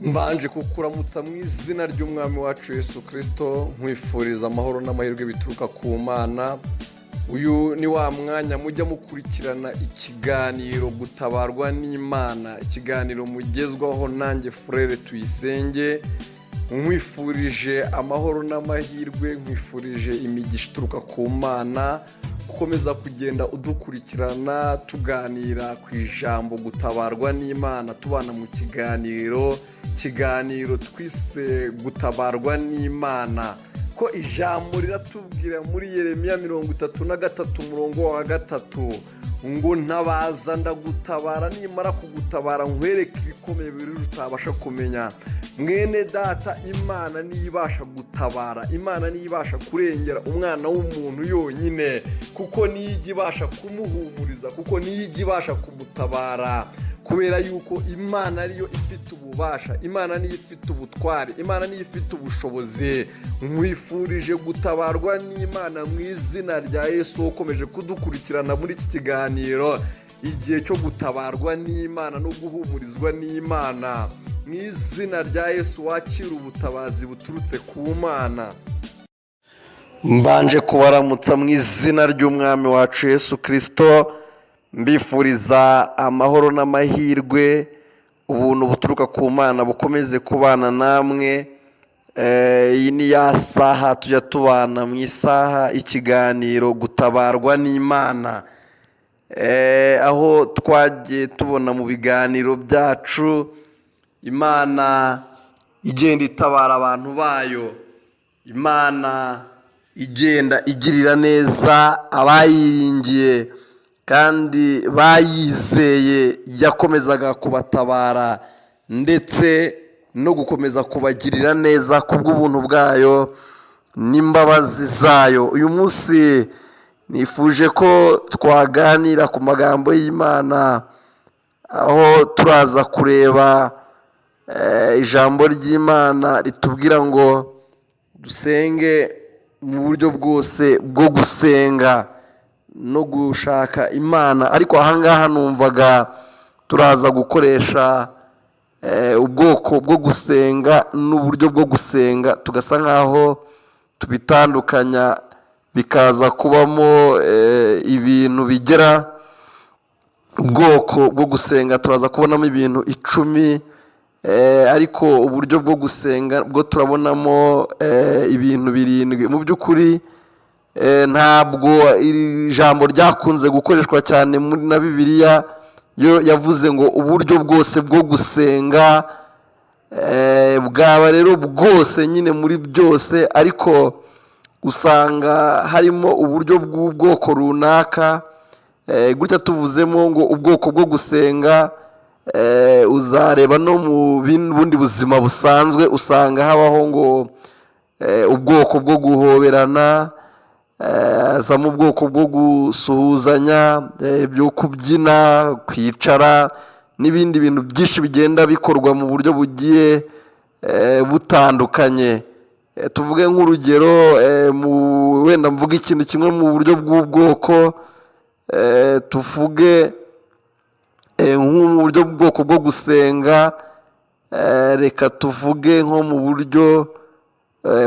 Mbanje kukuramutsa mu izina ry'Umwami wacu Yesu Kirisito, nkwifuriza amahoro n'amahirwe bituruka ku Mana. Uyu ni wa mwanya mujya mukurikirana ikiganiro Gutabarwa n'Imana, ikiganiro mugezwaho nanjye Furere Tuyisenge. Nkwifurije amahoro n'amahirwe, nkwifurije imigisha ituruka ku Mana, ukomeza kugenda udukurikirana tuganira ku ijambo gutabarwa n'Imana, tubana mu kiganiro twise Gutabarwa n'Imana. Ko ijambo riratubwira muri Yeremiya 33 umurongo wa 3 ngo: "Ntabaza ndagutabara, nimara kugutabara nkwereke ibikomeye biri utabasha kumenya." Mwene data, Imana niyo ibasha gutabara, Imana niyo ibasha kurengera umwana w'umuntu yonyine, kuko niyo ijya ibasha kumuhumuriza, kuko niyo ijya ibasha kumutabara, kubera yuko Imana ariyo ifite ububasha, Imana niyo ifite ubutware, Imana niyo ifite ubushobozi. Nkwifurije gutabarwa n'Imana mu izina rya Yesu. Ukomeje kudukurikirana muri iki kiganiro, igihe cyo gutabarwa n'Imana no guhumurizwa n'Imana, mu izina rya Yesu wakira ubutabazi buturutse ku Mana. Mbanje kubaramutsa mu izina ry'Umwami wacu Yesu Kirisito, mbifuriza amahoro n'amahirwe, ubuntu buturuka ku Mana bukomeze kubana namwe. Iyi ni ya saha tujya tubana mu isaha ikiganiro Gutabarwa n'Imana, aho twagiye tubona mu biganiro byacu Imana igenda itabara abantu bayo, Imana igenda igirira neza abayiringiye kandi bayizeye, yakomezaga kubatabara ndetse no gukomeza kubagirira neza kubw'ubuntu bwayo n'imbabazi zayo. Uyu munsi nifuje ko twaganira ku magambo y'Imana, aho turaza kureba ijambo ry'Imana ritubwira ngo dusenge mu buryo bwose bwo gusenga no gushaka Imana. Ariko ahangaha numvaga turaza gukoresha ubwoko bwo gusenga n'uburyo bwo gusenga, tugasa nk'aho tubitandukanya, bikaza kubamo ibintu bigera ubwoko bwo gusenga turaza kubonamo ibintu 10, ariko uburyo bwo gusenga bwo turabonamo ibintu 7. Mu by'ukuri ntabwo iri jambo ryakunze gukoreshwa cyane muri na Bibiliya, yo yavuze ngo uburyo bwose bwo gusenga, bwaba rero bwose nyine muri byose, ariko usanga harimo uburyo bw'ubwoko runaka. Gutya tuvuzemo ngo ubwoko bwo gusenga, uzareba no mu bundi buzima busanzwe usanga habaho ngo ubwoko bwo guhoberana, hazamo ubwoko bwo gusuhuzanya, byo kubyina, kwicara n'ibindi bintu byinshi bigenda bikorwa mu buryo bugiye butandukanye. Tuvuge nk'urugero, wenda mvuge ikintu kimwe mu buryo bw'ubwoko, tuvuge nko mu buryo bw'ubwoko bwo gusenga, reka tuvuge nko mu buryo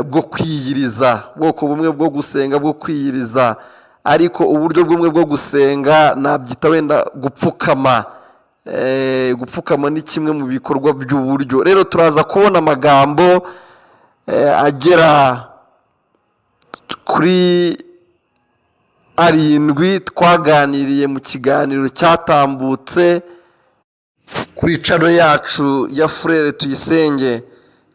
bwo kwiyiriza, ubwoko bumwe bwo gusenga bwo kwiyiriza, ariko uburyo bumwe bwo gusenga nabyita wenda gupfukama. Gupfukama ni kimwe mu bikorwa by'uburyo. Rero turaza kubona amagambo agera kuri 7 twaganiriye mu kiganiro cyatambutse kuri channel yacu ya Furere Tuyisenge.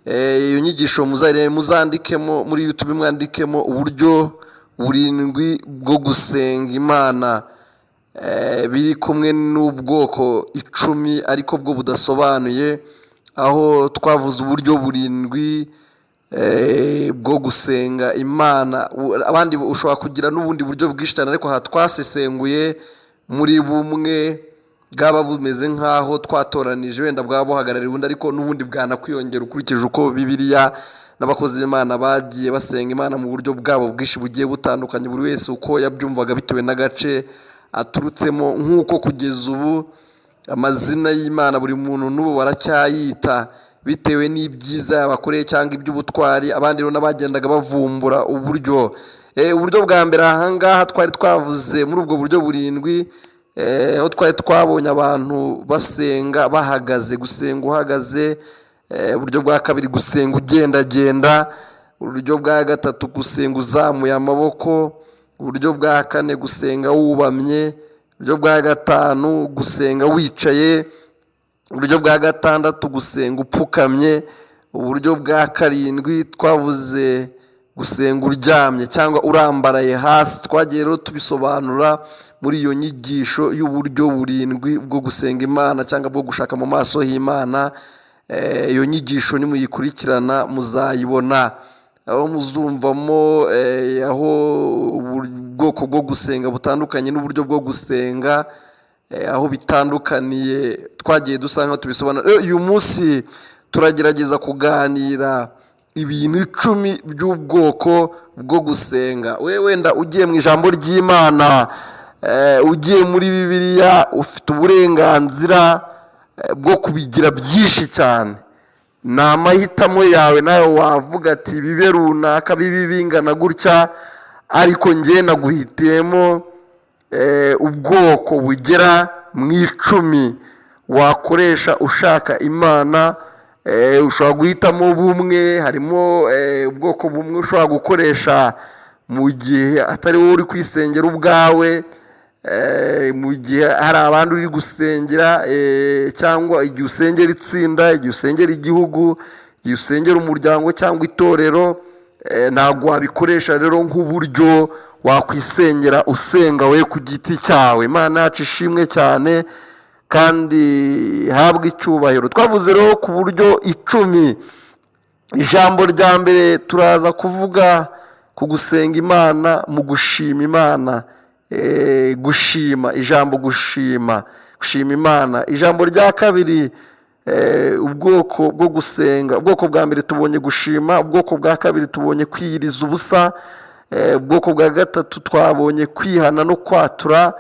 Iyo nyigisho muzarebe, muzandikemo muri YouTube, mwandikemo uburyo burindwi bwo gusenga Imana, biri kumwe n'ubwoko 10 ariko bwo budasobanuye, aho twavuze uburyo burindwi bwo gusenga Imana. Abandi ushobora kugira n'ubundi buryo bwinshi cyane, ariko aha twasesenguye muri bumwe bwaba bumeze nk'aho twatoranije, wenda bwaba buhagarariye ubundi, ariko n'ubundi bwanakwiyongera ukurikije uko Bibiliya n'abakozi b'Imana bagiye basenga Imana mu buryo bwabo bwinshi bugiye butandukanye, buri wese uko yabyumvaga bitewe n'agace aturutsemo, nk'uko kugeza ubu amazina y'Imana buri muntu n'ubu baracyayita. bitewe n'ibyiza yabakoreye cyangwa iby'ubutwari. Abandi rero n'abagendaga bavumbura uburyo. Uburyo bwa mbere ahangaha twari twavuze muri ubwo buryo burindwi, aho twari twabonye abantu basenga bahagaze, gusenga uhagaze. Uburyo bwa kabiri, gusenga ugendagenda. Uburyo bwa gatatu, gusenga uzamuye amaboko. Uburyo bwa kane, gusenga wubamye. Uburyo bwa gatanu, gusenga wicaye. Uburyo bwa gatandatu, gusenga upfukamye. Uburyo bwa karindwi twavuze gusenga uryamye cyangwa urambaraye hasi. Twagiye rero tubisobanura muri iyo nyigisho y'uburyo burindwi bwo gusenga Imana cyangwa bwo gushaka mu maso h'Imana. Iyo nyigisho nimuyikurikirana muzayibona, aho muzumvamo aho ubwoko bwo gusenga butandukanye n'uburyo bwo gusenga aho bitandukaniye. Twagiye dusa nkaho tubisobanura. Rero uyu munsi turagerageza kuganira ibintu 10 by'ubwoko bwo gusenga. We wenda ugiye mu ijambo ry'Imana, ugiye muri Bibiliya, ufite uburenganzira bwo kubigira byinshi cyane. Ni amahitamo yawe, nawe wavuga ati bibe runaka, bibe bingana gutya, ariko njye naguhitiyemo ubwoko bugera mu 10 wakoresha ushaka Imana. Ushobora guhitamo bumwe. Harimo ubwoko bumwe ushobora gukoresha mu gihe atari wowe uri kwisengera ubwawe, mu gihe hari abandi uri gusengera, cyangwa igihe usengera itsinda, igihe usengera igihugu, igihe usengera umuryango cyangwa itorero. Ntabwo wabikoresha rero nk'uburyo wakwisengera usenga we ku giti cyawe. Imana yacu ishimwe cyane kandi habwe icyubahiro. Twavuze rero ku buryo 10. Ijambo rya mbere, turaza kuvuga ku gusenga Imana mu gushima Imana. Gushima, ijambo gushima, gushima Imana. Ijambo rya kabiri, ubwoko bwo gusenga. Ubwoko bwa mbere tubonye gushima, ubwoko bwa kabiri tubonye kwiyiriza ubusa, ubwoko bwa gatatu twabonye kwihana no kwatura,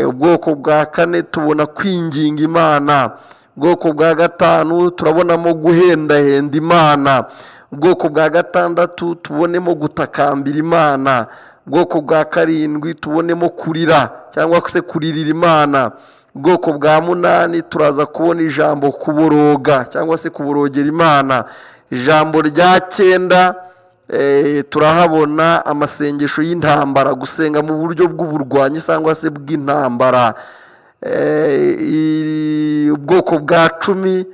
ubwoko bwa kane tubona kwinginga Imana, ubwoko bwa gatanu turabonamo guhendahenda Imana, ubwoko bwa gatandatu tubonemo gutakambira Imana, ubwoko bwa karindwi tubonemo kurira cyangwa se kuririra Imana, ubwoko bwa munani turaza kubona ijambo kuboroga cyangwa se kuborogera Imana, ijambo rya cyenda turahabona amasengesho y'intambara, gusenga mu buryo bw'uburwanyi cyangwa se bw'intambara. Ubwoko bwa 10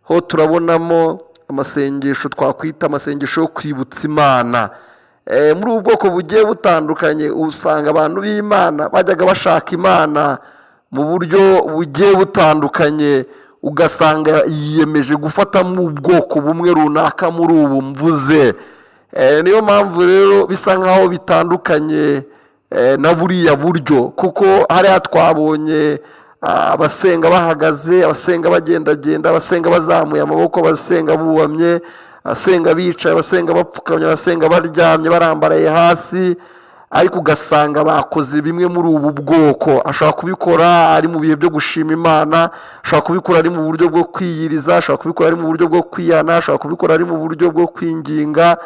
ho turabonamo amasengesho twakwita amasengesho yo kwibutsa Imana. Muri ubu bwoko bugiye butandukanye, usanga abantu b'Imana bajyaga bashaka Imana mu buryo bugiye butandukanye, ugasanga yiyemeje gufatamo ubwoko bumwe runaka muri ubu mvuze. Niyo mpamvu rero bisa nkaho bitandukanye na buriya buryo, kuko hariya twabonye abasenga bahagaze, abasenga bagendagenda, abasenga bazamuye amaboko, abasenga bubamye, abasenga bicaye, abasenga bapfukamye, abasenga baryamye barambaraye hasi, ariko ugasanga bakoze bimwe muri ubu bwoko. Ashobora kubikora ari mu bihe byo gushima Imana, ashobora kubikora ari mu buryo bwo kwiyiriza, ashobora kubikora ari mu buryo bwo kwihana, ashobora kubikora ari mu buryo bwo kwinginga,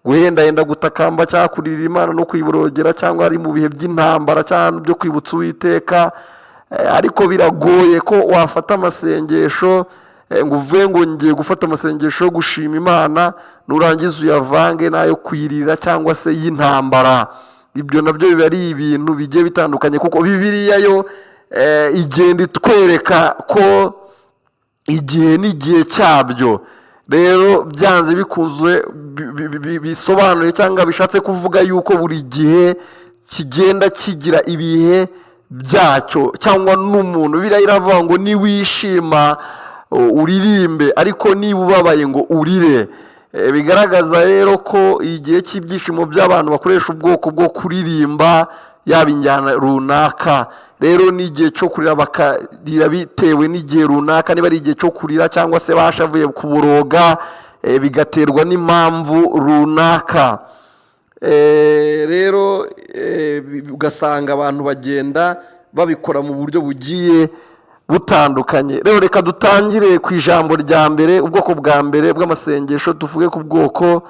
guhendahenda, gutakamba cyangwa kuririra Imana no kuyiborogera, cyangwa ari mu bihe by'intambara cyangwa byo kwibutsa Uwiteka. Ariko biragoye ko wafata amasengesho ngo uvuge ngo ngiye gufata amasengesho yo gushima Imana, nurangiza uyavange n'ayo kuyirira cyangwa se y'intambara. Ibyo nabyo biba ari ibintu bigiye bitandukanye, kuko Bibiliya yo igenda itwereka ko igihe n'igihe cyabyo. Rero byanze bikunze bisobanuye cyangwa bishatse kuvuga yuko buri gihe kigenda kigira ibihe byacyo cyangwa n'umuntu. Biriya iravuga ngo niwishima uririmbe, ariko niba ubabaye ngo urire. Bigaragaza rero ko igihe cy'ibyishimo by'abantu bakoresha ubwoko bwo kuririmba, yaba injyana runaka. Rero n'igihe cyo kurira bakarira bitewe n'igihe runaka, niba ari igihe cyo kurira cyangwa se bashavuye kuboroga, bigaterwa n'impamvu runaka. Rero ugasanga abantu bagenda babikora mu buryo bugiye butandukanye. Rero reka dutangire ku ijambo rya mbere, ubwoko bwa mbere bw'amasengesho. Tuvuge ku bwoko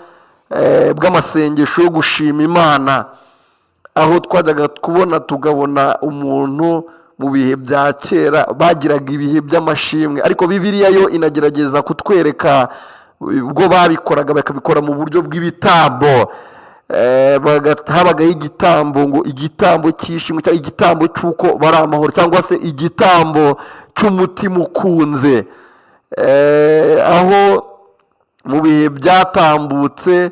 bw'amasengesho yo gushima Imana, aho twajyaga kubona tugabona umuntu mu bihe bya kera bagiraga ibihe by'amashimwe, ariko Bibiliya yo inagerageza kutwereka ubwo babikoraga, bakabikora mu buryo bw'ibitambo. Habagaho igitambo, ngo igitambo cy'ishimwe cyangwa igitambo cy'uko bari amahoro, cyangwa se igitambo cy'umutima ukunze. Aho mu bihe byatambutse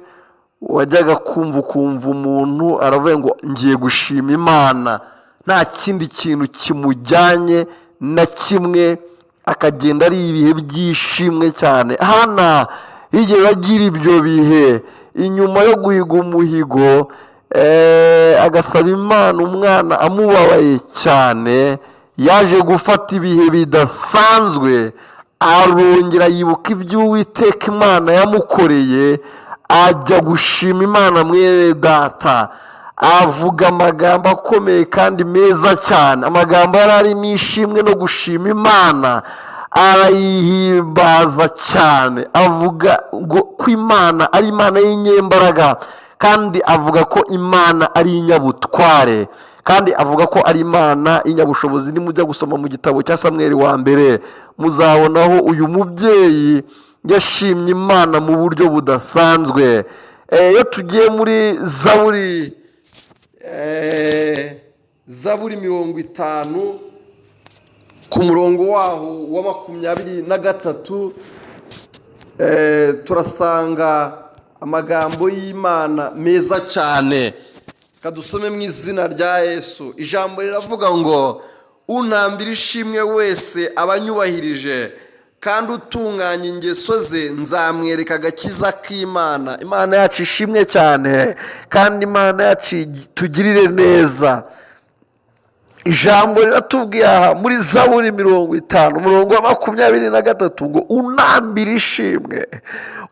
wajyaga kumva ukumva umuntu aravuga ngo ngiye gushima Imana, nta kindi kintu kimujyanye na kimwe, akagenda ari ibihe by'ishimwe cyane. Hana yigeze agira ibyo bihe inyuma yo guhiga umuhigo, agasaba Imana umwana amubabaye cyane. Yaje gufata ibihe bidasanzwe, arongera yibuka iby'Uwiteka Imana yamukoreye, ajya gushima Imana. Mwene data, avuga amagambo akomeye kandi meza cyane, amagambo yari arimo ishimwe no gushima Imana, arayihimbaza cyane, avuga ngo ko Imana ari Imana y'inyembaraga, kandi avuga ko Imana ari inyabutware, kandi avuga ko ari Imana y'inyabushobozi. Nimujya gusoma mu gitabo cya Samweri wa mbere, muzabonaho uyu mubyeyi yashimye Imana mu buryo budasanzwe. Iyo tugiye muri Zaburi 50, ku murongo waho wa 23, turasanga amagambo y'Imana meza cyane. Kadusome mu izina rya Yesu. Ijambo riravuga ngo untambira ishimwe wese aba anyubahirije, kandi utunganya ingeso ze nzamwereka agakiza k'Imana. Imana yacu ishimwe cyane, kandi Imana yacu tugirire neza. Ijambo riratubwiye aha muri Zaburi 50, umurongo wa 23, ngo unambire ishimwe,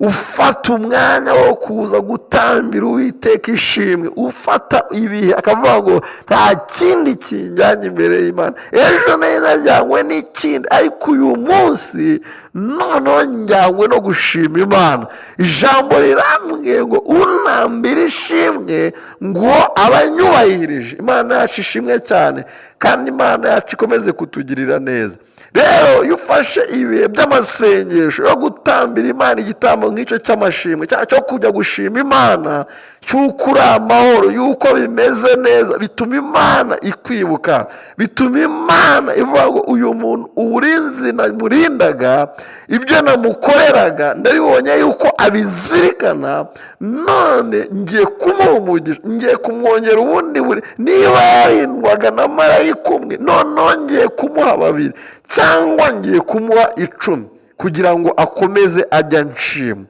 ufata umwanya wo kuza gutambira Uwiteka ishimwe, ufata ibihe akavuga ngo nta kindi kinjyanye imbere y'Imana, ejo nari najyanywe n'ikindi, ariko uyu munsi noneho njyanywe no gushima Imana. Ijambo rirambwiye ngo unambire ishimwe ngo abanyubahirije. Imana yacu ishimwe cyane, kandi Imana yacu ikomeze kutugirira neza. Rero iyo ufashe ibihe by'amasengesho yo gutambira Imana igitambo nk'icyo cy'amashimwe, cyangwa cyo kujya gushima Imana cy'uko uri amahoro, y'uko bimeze neza, bituma Imana ikwibuka, bituma Imana ivuga ngo uyu muntu uburinzi namurindaga, ibyo namukoreraga ndabibonye yuko abizirikana, none ngiye kumuha umugisha, ngiye kumwongera ubundi buri, niba yarindwaga na marayika umwe, noneho ngiye kumuha babiri, cyangwa ngiye kumuha 10, kugira ngo akomeze ajya nshima.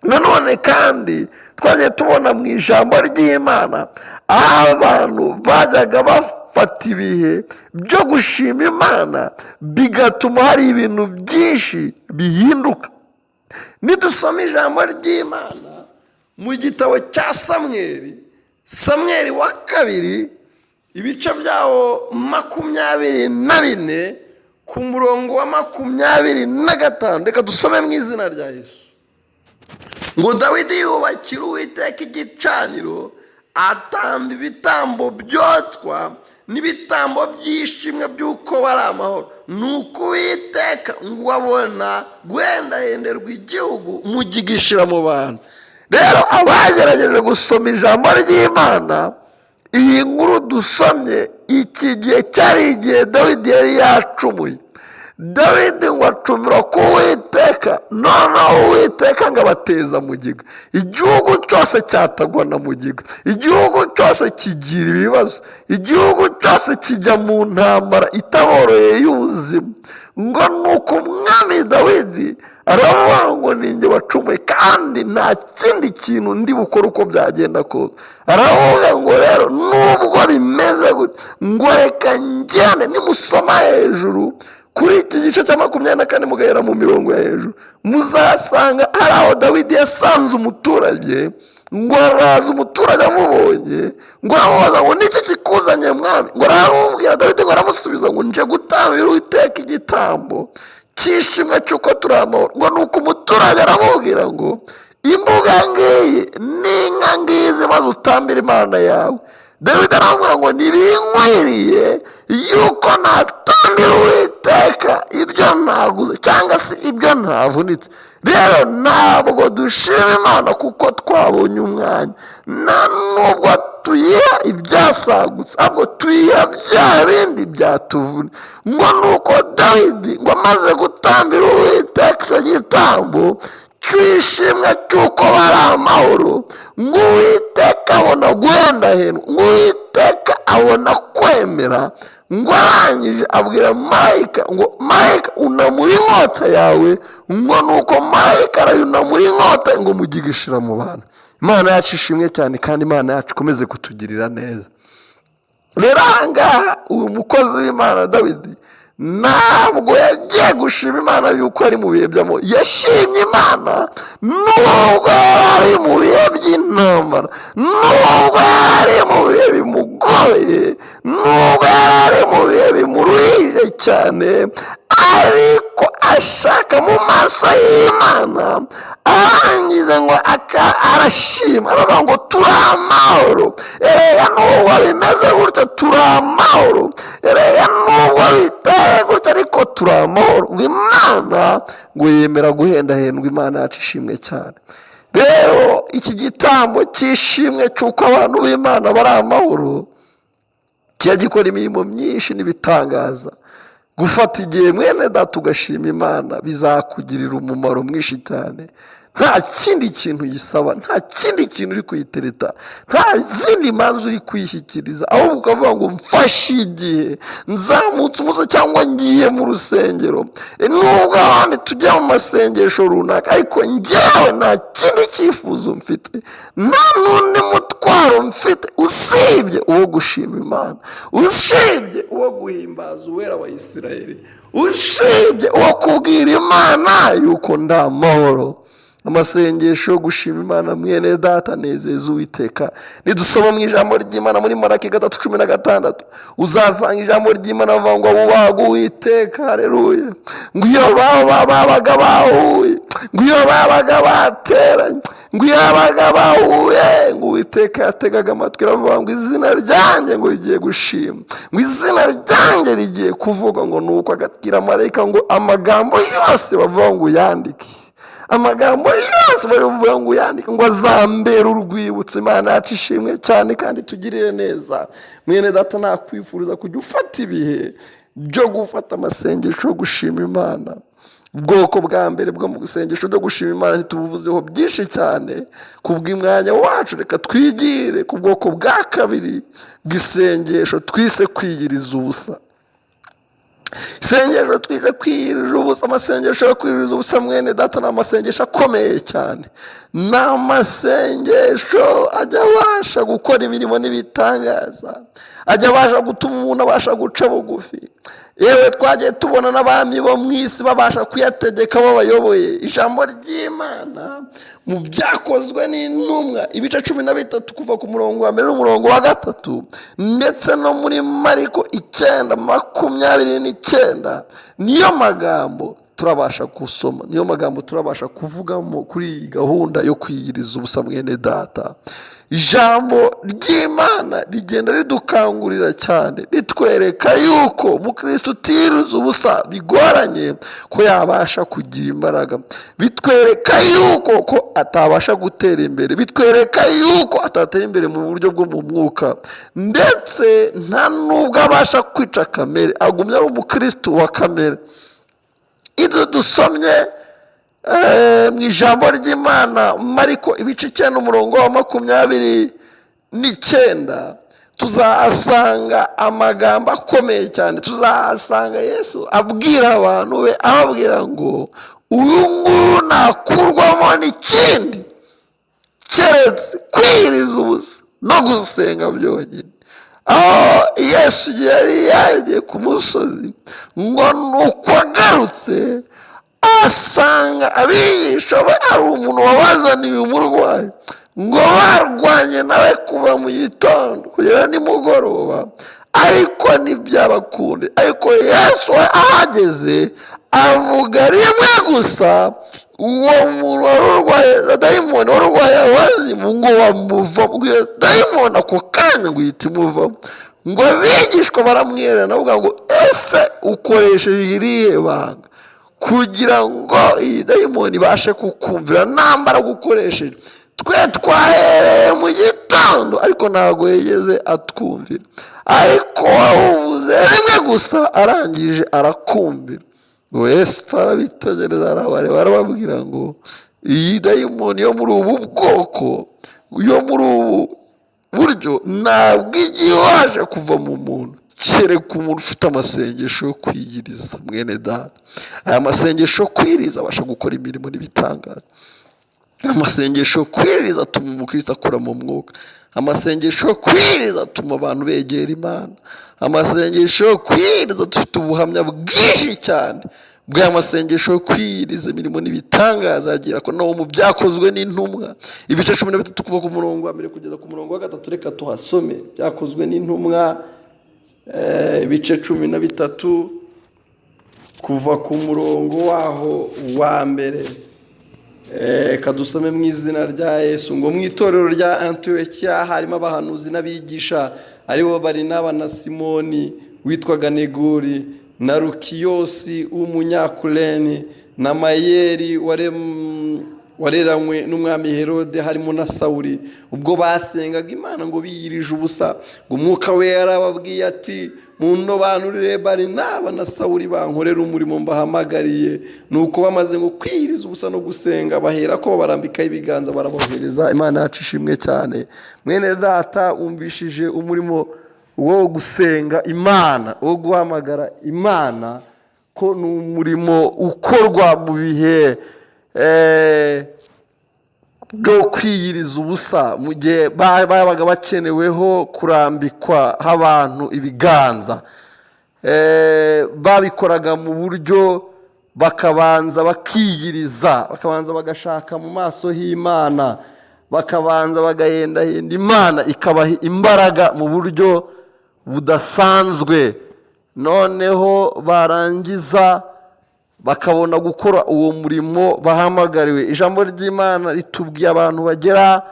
Nanone kandi twagiye tubona mu ijambo ry'Imana aho abantu bajyaga bafata ibihe byo gushima Imana, bigatuma hari ibintu byinshi bihinduka. Nidusoma ijambo ry'Imana mu gitabo cya Samweri, Samweri wa kabiri, ibice byawo 24, ku murongo wa 25, reka dusome mu izina rya Yesu. Ngo Dawidi yubakira Uwiteka igicaniro, atamba ibitambo byotwa n'ibitambo by'ishimwe by'uko bari amahoro. Nuko Uwiteka ngo abona guhendahenderwa igihugu, mugigishira mu bantu. Rero abagerageje gusoma ijambo ry'Imana, iyi nkuru dusomye, iki gihe cyari igihe Dawidi yari yacumuye. Dawidi ngo acumura ku Uwiteka, noneho Uwiteka ngo abateza mugiga, igihugu cyose cyatagwa na mugiga, igihugu cyose kigira ibibazo, igihugu cyose kijya mu ntambara itaboroheye y'ubuzima. Ngo nuko umwami Dawidi aravuga ngo ninjye wacumuye, kandi nta kindi kintu ndi bukore uko byagenda kose. Aravuga ngo rero nubwo bimeze gutya, ngo reka njyane. Nimusoma hejuru kuri iki gice cya 24, mugahera mu mirongo ya hejuru, muzasanga hari aho Dawidi yasanze umuturage Ngo araza, umuturage amubonye ngo aramubaza ngo: "Niki kikuzanye, mwami?" Ngo aramubwira, Dawidi ngo aramusubiza ngo: "Nje gutambira Uwiteka igitambo cy'ishimwe cy'uko turi amahoro." Ngo ni uko umuturage aramubwira ngo: "Imbuga ngiyi n'inka ngizi, maze utambire Imana yawe." Dawidi aramubwira ngo: "Ntibinkwiriye yuko natambira Uwiteka ibyo ntaguze cyangwa se ibyo ntavunitse." Rero ntabwo dushima Imana kuko twabonye umwanya, nta nubwo tuyiha ibyasagutse, ahubwo tuyiha bya bindi byatuvuna. Ngo ni uko Dawidi ngo amaze gutambira Uwiteka icyo gitambo cy'ishimwe cy'uko bari amahoro, ngo Uwiteka abona guhendahendwa, ngo Uwiteka abona kwemera. Ngo arangije abwira marayika ngo: "Marayika, unamura inkota yawe." Ngo ni uko marayika arayunamura inkota, ngo mugiga ishira mu bantu. Imana yacu ishimwe cyane, kandi Imana yacu ikomeze kutugirira neza. Rero ahangaha uyu mukozi w'Imana Dawidi ntabwo yagiye gushima Imana yuko ari mu bihe by'amahoro. Yashimye Imana nubwo yari ari mu bihe by'intambara, nubwo yari ari mu bihe bimugoye, nubwo yari ari mu bihe bimuruhije cyane, ariko ashaka mu maso y'Imana. Arangiza ngo arashima, aravuga ngo: "Turi amahoro." Erega nubwo bimeze gutyo, turi amahoro. Erega nubwo biteye gutyo, ariko turi amahoro. Ngo Imana ngo yemera guhendahendwa. Imana yacu ishimwe cyane. Rero iki gitambo cy'ishimwe cy'uko abantu b'Imana bari amahoro kijya gikora imirimo myinshi n'ibitangaza. Gufata igihe, mwene data, ugashima Imana bizakugirira umumaro mwinshi cyane. Nta kindi kintu uyisaba, nta kindi kintu uri kuyitereta, nta zindi manza uri kuyishyikiriza, ahubwo ukavuga ngo: "Mfashe igihe, nzamutse umusozi cyangwa ngiye mu rusengero." Nubwo abandi tujya mu masengesho runaka, ariko njyewe nta kindi cyifuzo mfite, nta n'undi mutwaro mfite usibye uwo gushima Imana, usibye uwo guhimbaza Uwera wa Isirayeli, usibye uwo kubwira Imana yuko nda amahoro. Amasengesho yo gushima Imana, mwene data, anezeza Uwiteka. Nidusoma mu ijambo ry'Imana muri Maraki 3:16, uzasanga ijambo ry'Imana bavuga ngo bubahaga Uwiteka. Hareruya! Ngo iyo babaga bahuye, ngo iyo babaga bateranye, ngo iyo babaga bahuye, ngo Uwiteka yategaga amatwi. Aravuga ngo: "Izina ryanjye ngo rigiye gushima, ngo izina ryanjye rigiye kuvuga." Ngo ni uko agabwira marayika ngo: "Amagambo yose bavuga ngo uyandike, amagambo yose bavuga ngo uyandike, ngo azambere urwibutso." Imana yacu ishimwe cyane kandi tugirire neza. Mwene data, nakwifuriza kujya ufata ibihe byo gufata amasengesho yo gushima Imana. Ubwoko bwa mbere bwo mu isengesho ryo gushima Imana ntitubuvuzeho byinshi cyane kubw'umwanya wacu. Reka twigire ku bwoko bwa kabiri bw'isengesho twise kwiyiriza ubusa. Isengesho twise kwiyiriza ubusa, amasengesho yo kwiyiriza ubusa, mwene data, ni amasengesho akomeye cyane. Ni amasengesho ajya abasha gukora imirimo n'ibitangaza, ajya abasha gutuma umuntu abasha guca bugufi. Yewe, twagiye tubona n'abami bo mu isi babasha kuyategeka babayoboye. Ijambo ry'Imana mu Byakozwe n'Intumwa ibice 13 kuva ku murongo wa mbere n'umurongo wa gatatu, ndetse no muri Mariko 9:29, niyo magambo turabasha gusoma, niyo magambo turabasha kuvugamo kuri iyi gahunda yo kwiyiriza ubusa. Mwene data, ijambo ry'Imana rigenda ridukangurira cyane, ritwereka yuko umukristo utiyiriza ubusa bigoranye ko yabasha kugira imbaraga, bitwereka yuko ko atabasha gutera imbere, bitwereka yuko atatera imbere mu buryo bwo mu mwuka, ndetse nta nubwo abasha kwica kamere, agumya ari umukristo wa kamere. Ibyo dusomye mu ijambo ry'Imana, Mariko ibice 9 umurongo wa 29, tuzahasanga amagambo akomeye cyane. Tuzahasanga Yesu abwira abantu be, ababwira ngo: "Uyu nguyu nakurwamo n'ikindi keretse kwiyiriza ubusa no gusenga byonyine." Aho Yesu yari yagiye ku musozi, ngo ni uko agarutse asanga abigisha be, ari umuntu wabazaniye umurwayi. Ngo barwanye nawe kuva mu gitondo kugera nimugoroba, ariko ntibyabakunde. Ariko Yesu we ahageze avuga rimwe gusa, uwo muntu wari urwaye dayimoni, wari urwaye abazimu, ngo bamuvamo. Dayimoni ako kanya ngo ihita imuvamo. Ngo abigishwa baramwerera, bavuga ngo: "Ese ukoresheje irihe banga kugira ngo iyi dayimoni ibashe kukumvira? Nta mbaraga ukoresheje. Twe twahereye mu gitondo, ariko ntabwo yigeze atwumvira, ariko wawuvuze rimwe gusa, arangije arakumvira." Ngo Yesu arabitegereza, arabareba, arababwira ngo: "Iyi dayimoni yo muri ubu bwoko, yo muri ubu buryo, ntabwo ijya ibasha kuva mu muntu kereka umuntu ufite amasengesho yo kwiyiriza." Mwene data, aya masengesho yo kwiyiriza abasha gukora imirimo n'ibitangaza. Amasengesho yo kwiyiriza atuma umukristo akura mu mwuka. Amasengesho yo kwiyiriza atuma abantu begera Imana. Amasengesho yo kwiyiriza, dufite ubuhamya bwinshi cyane bw'aya masengesho yo kwiyiriza, imirimo n'ibitangaza agira ko no mu Byakozwe n'Intumwa, ibice 13, kuva ku murongo wa mbere kugeza ku murongo wa gatatu. Reka tuhasome. Byakozwe n'Intumwa, ibice 13, kuva ku murongo waho wa mbere. Reka dusome mu izina rya Yesu. Ngo mu itorero rya Antiyokiya harimo abahanuzi n'abigisha, aribo Barinaba na Simoni witwaga Neguri na Lukiyosi w'Umunyakureni na Mayeri wareranywe n'umwami Herode, harimo na Sawuri. Ubwo basengaga Imana ngo biyirije ubusa, ngo Umwuka we yarababwiye ati: "Mundobanurire Barinaba na Sawuri bankorera umurimo mbahamagariye." Nuko bamaze ngo kwiyiriza ubusa no gusenga, bahera ko babarambikaho ibiganza, barabohereza. Imana yacu ishimwe cyane. Mwene data, wumvishije umurimo wo gusenga Imana, wo guhamagara Imana, ko ni umurimo ukorwa mu bihe byo kwiyiriza ubusa, mu gihe babaga bakeneweho kurambikwa abantu ibiganza. Babikoraga mu buryo bakabanza bakiyiriza, bakabanza bagashaka mu maso h'Imana, bakabanza bagahendahenda Imana, ikabaha imbaraga mu buryo budasanzwe, noneho barangiza bakabona gukora uwo murimo bahamagariwe. Ijambo ry'Imana ritubwiye abantu bagera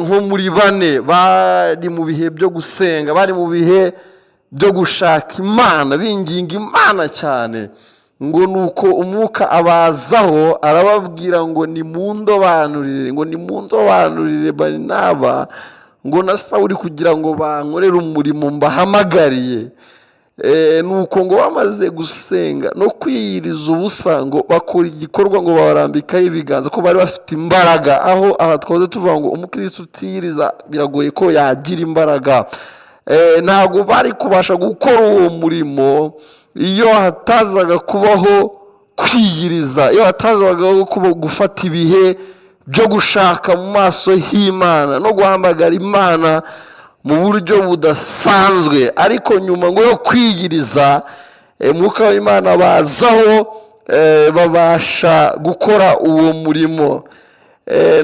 nko muri bane bari mu bihe byo gusenga, bari mu bihe byo gushaka Imana, binginga Imana cyane. Ngo nuko Umwuka abazaho, arababwira ngo: "Nimundobanurire," ngo "nimundobanurire Barinaba," ngo "na Sawuri, kugira ngo bankorere umurimo mbahamagariye." Nuko ngo bamaze gusenga no kwiyiriza ubusa, ngo bakora igikorwa, ngo babarambikaho ibiganza, ko bari bafite imbaraga. Aho aha twahoze tuvuga ngo umukristo utiyiriza biragoye ko yagira imbaraga. Ntabwo bari kubasha gukora uwo murimo iyo hatazaga kubaho kwiyiriza, iyo hatazaga kuba gufata ibihe byo gushaka mu maso h'Imana no guhamagara Imana mu buryo budasanzwe. Ariko nyuma ngo yo kwiyiriza, Mwuka w'Imana bazaho, babasha gukora uwo murimo.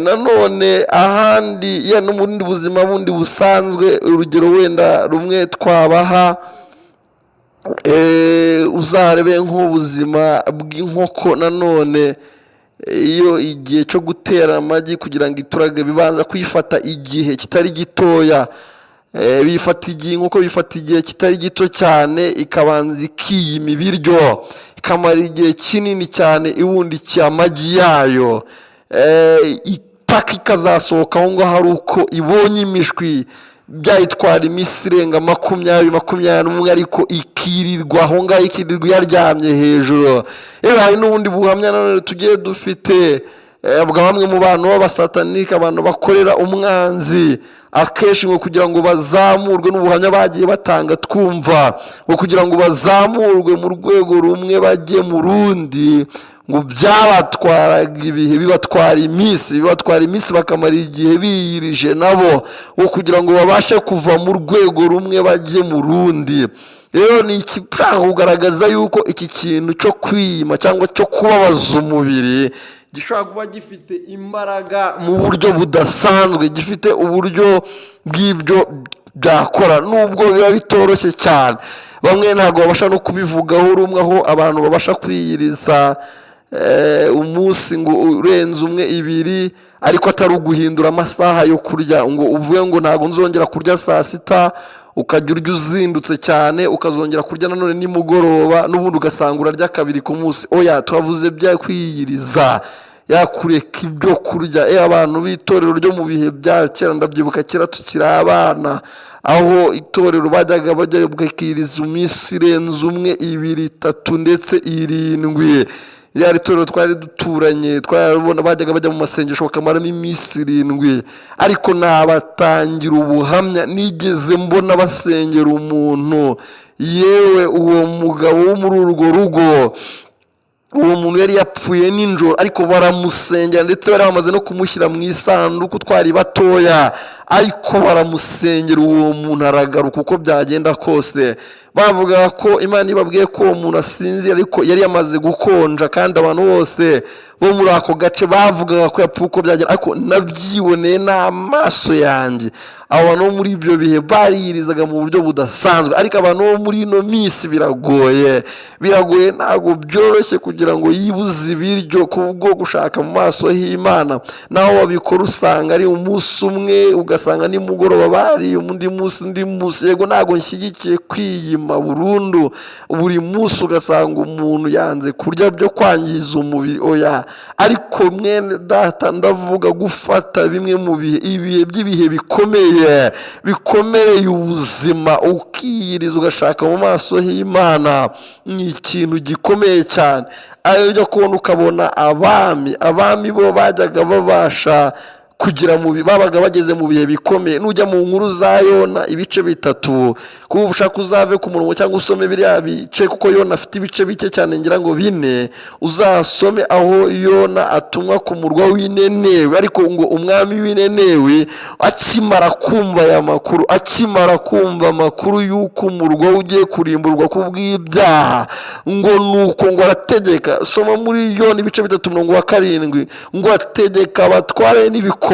Nanone ahandi ya no mu bundi buzima bundi busanzwe, urugero wenda rumwe twabaha, uzarebe nk'ubuzima bw'inkoko. Nanone iyo igihe cyo gutera amagi, kugira ngo iturage, bibanza kuyifata igihe kitari gitoya. Bifata igihe, inkoko bifata igihe kitari gito cyane, ikabanza ikiyima ibiryo, ikamara igihe kinini cyane ibundikiye amagi yayo, itaka ikazasohoka aho ngaho ari uko ibonye imishwi. Byayitwara iminsi irenga 20, 21, ariko ikirirwa aho ngaho, ikirirwa iyaryamye hejuru. Yewe, hari n'ubundi buhamya nanone tugiye dufite bwa bamwe mu bantu b'abasatanike, abantu bakorera umwanzi. Akenshi ngo kugira ngo bazamurwe, n'ubuhamya bagiye batanga twumva, ngo kugira ngo bazamurwe mu rwego rumwe bajye mu rundi, ngo byabatwaraga ibihe, bibatwara iminsi, bibatwara iminsi, bakamara igihe biyirije nabo, ngo kugira ngo babashe kuva mu rwego rumwe bajye mu rundi. Rero ni ikipfa kugaragaza yuko iki kintu cyo kwiyima cyangwa cyo kubabaza umubiri Gishobora kuba gifite imbaraga mu buryo budasanzwe, gifite uburyo bw'ibyo byakora, nubwo biba bitoroshye cyane. Bamwe ntabwo babasha no kubivugaho rumwe, aho abantu babasha kwiyiriza umunsi ngo urenze umwe, ibiri, ariko atari uguhindura amasaha yo kurya, ngo uvuge ngo ntabwo nzongera kurya saa sita, ukajya urya uzindutse cyane, ukazongera kurya nanone nimugoroba, n'ubundi ugasanga urarya kabiri ku munsi. Oya, twavuze bya kwiyiriza, yakureka ibyo kurya. Abantu b'itorero ryo mu bihe bya kera, ndabyibuka kera tukiri abana, aho itorero bajyaga bajya bakiyiriza iminsi irenze umwe, ibiri, itatu, ndetse irindwi. Yari itorero twari duturanye, twarabona bajyaga bajya mu masengesho bakamaramo iminsi 7. Ariko nabatangira ubuhamya, nigeze mbona basengera umuntu, yewe uwo mugabo wo muri urwo rugo, uwo muntu yari yapfuye nijoro, ariko baramusengera, ndetse bari bamaze no kumushyira mu isanduku, twari batoya, ariko baramusengera, uwo muntu aragaruka uko byagenda kose. Bavuga ko Imana ibabwiye ko uwo muntu asinzira, ariko yari yamaze gukonja, kandi abantu bose bo muri ako gace bavugaga ko yapfuye uko byagenda. Ariko nabyiboneye n'amaso yanjye, abantu bo muri ibyo bihe bariyirizaga mu buryo budasanzwe. Ariko abantu bo muri ino minsi biragoye, biragoye, ntabwo byoroshye kugira ngo yibuze ibiryo kubwo gushaka mu maso h'Imana. Naho babikora usanga ari umunsi umwe, ugasanga nimugoroba bariye, undi munsi, undi munsi. Yego, ntabwo nshyigikiye kwiyima burundu buri munsi, ugasanga umuntu yanze kurya byo kwangiza umubiri, oya. Ariko mwene data, ndavuga gufata bimwe mu bihe, ibihe by'ibihe bikomeye, bikomereye ubuzima, ukiyiriza, ugashaka mu maso h'Imana, ni ikintu gikomeye cyane. Ayo ujya kubona ukabona abami bo bajyaga babasha kugira mu babaga bageze mu bihe bikomeye. Nujya mu nkuru za Yona ibice 3, kuba ushaka uzave ku murongo cyangwa usome biriya bice, kuko Yona afite ibice bike cyane, ngira ngo 4, uzasome aho Yona atumwa ku murwa w'Inenewe. Ariko ngo umwami w'Inenewe akimara kumva aya makuru, akimara kumva amakuru y'uko umurwa ugiye kurimburwa kubw'ibyaha, ngo nuko ngo arategeka. Soma muri Yona ibice 3 umurongo wa 7, ngo ategeka abatware n'ibikomangoma,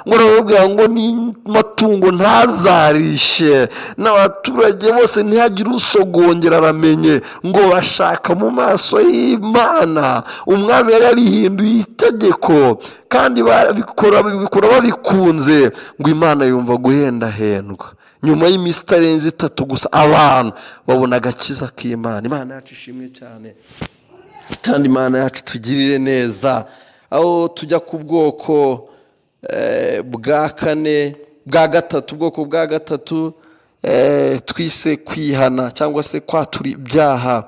ngo arababwira ngo n'amatungo ntazarishe, n'abaturage bose ntihagire usogongera aramenye. Ngo bashaka mu maso y'Imana. Umwami yari yabihinduye itegeko, kandi babikora babikunze. Ngo Imana yumva guhendahendwa. Nyuma y'iminsi itarenze 3 gusa, abantu babona agakiza k'Imana. Imana yacu ishimwe cyane, kandi Imana yacu tugirire neza. Aho tujya ku bwoko bwa kane, bwa gatatu, ubwoko bwa gatatu twise kwihana cyangwa se kwatura ibyaha.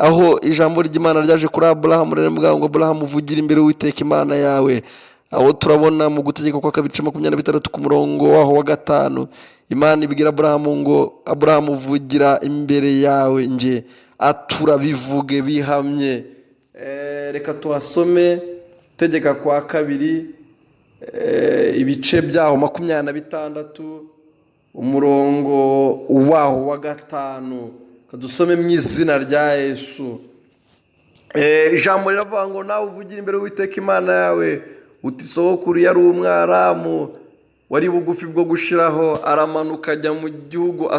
Aho ijambo ry'Imana ryaje kuri Aburahamu riramubwira ngo Aburahamu, uvugire imbere y'Uwiteka Imana yawe. Aho turabona mu Gutegeka kwa Kabiri 26 ku murongo waho wa 5, Imana ibwira Aburahamu ngo Aburahamu, uvugira imbere yawe nge, atura, bivuge bihamye. Reka tuhasome, Tegeka kwa Kabiri ibice byaho 26, umurongo waho wa 5. Dusome mu izina rya Yesu. Ijambo riravuga ngo nawe uvugire imbere y'Uwiteka Imana yawe uti sogokuru yari Umwaramu wari bugufi bwo gushiraho, aramanuka ajya mu gihugu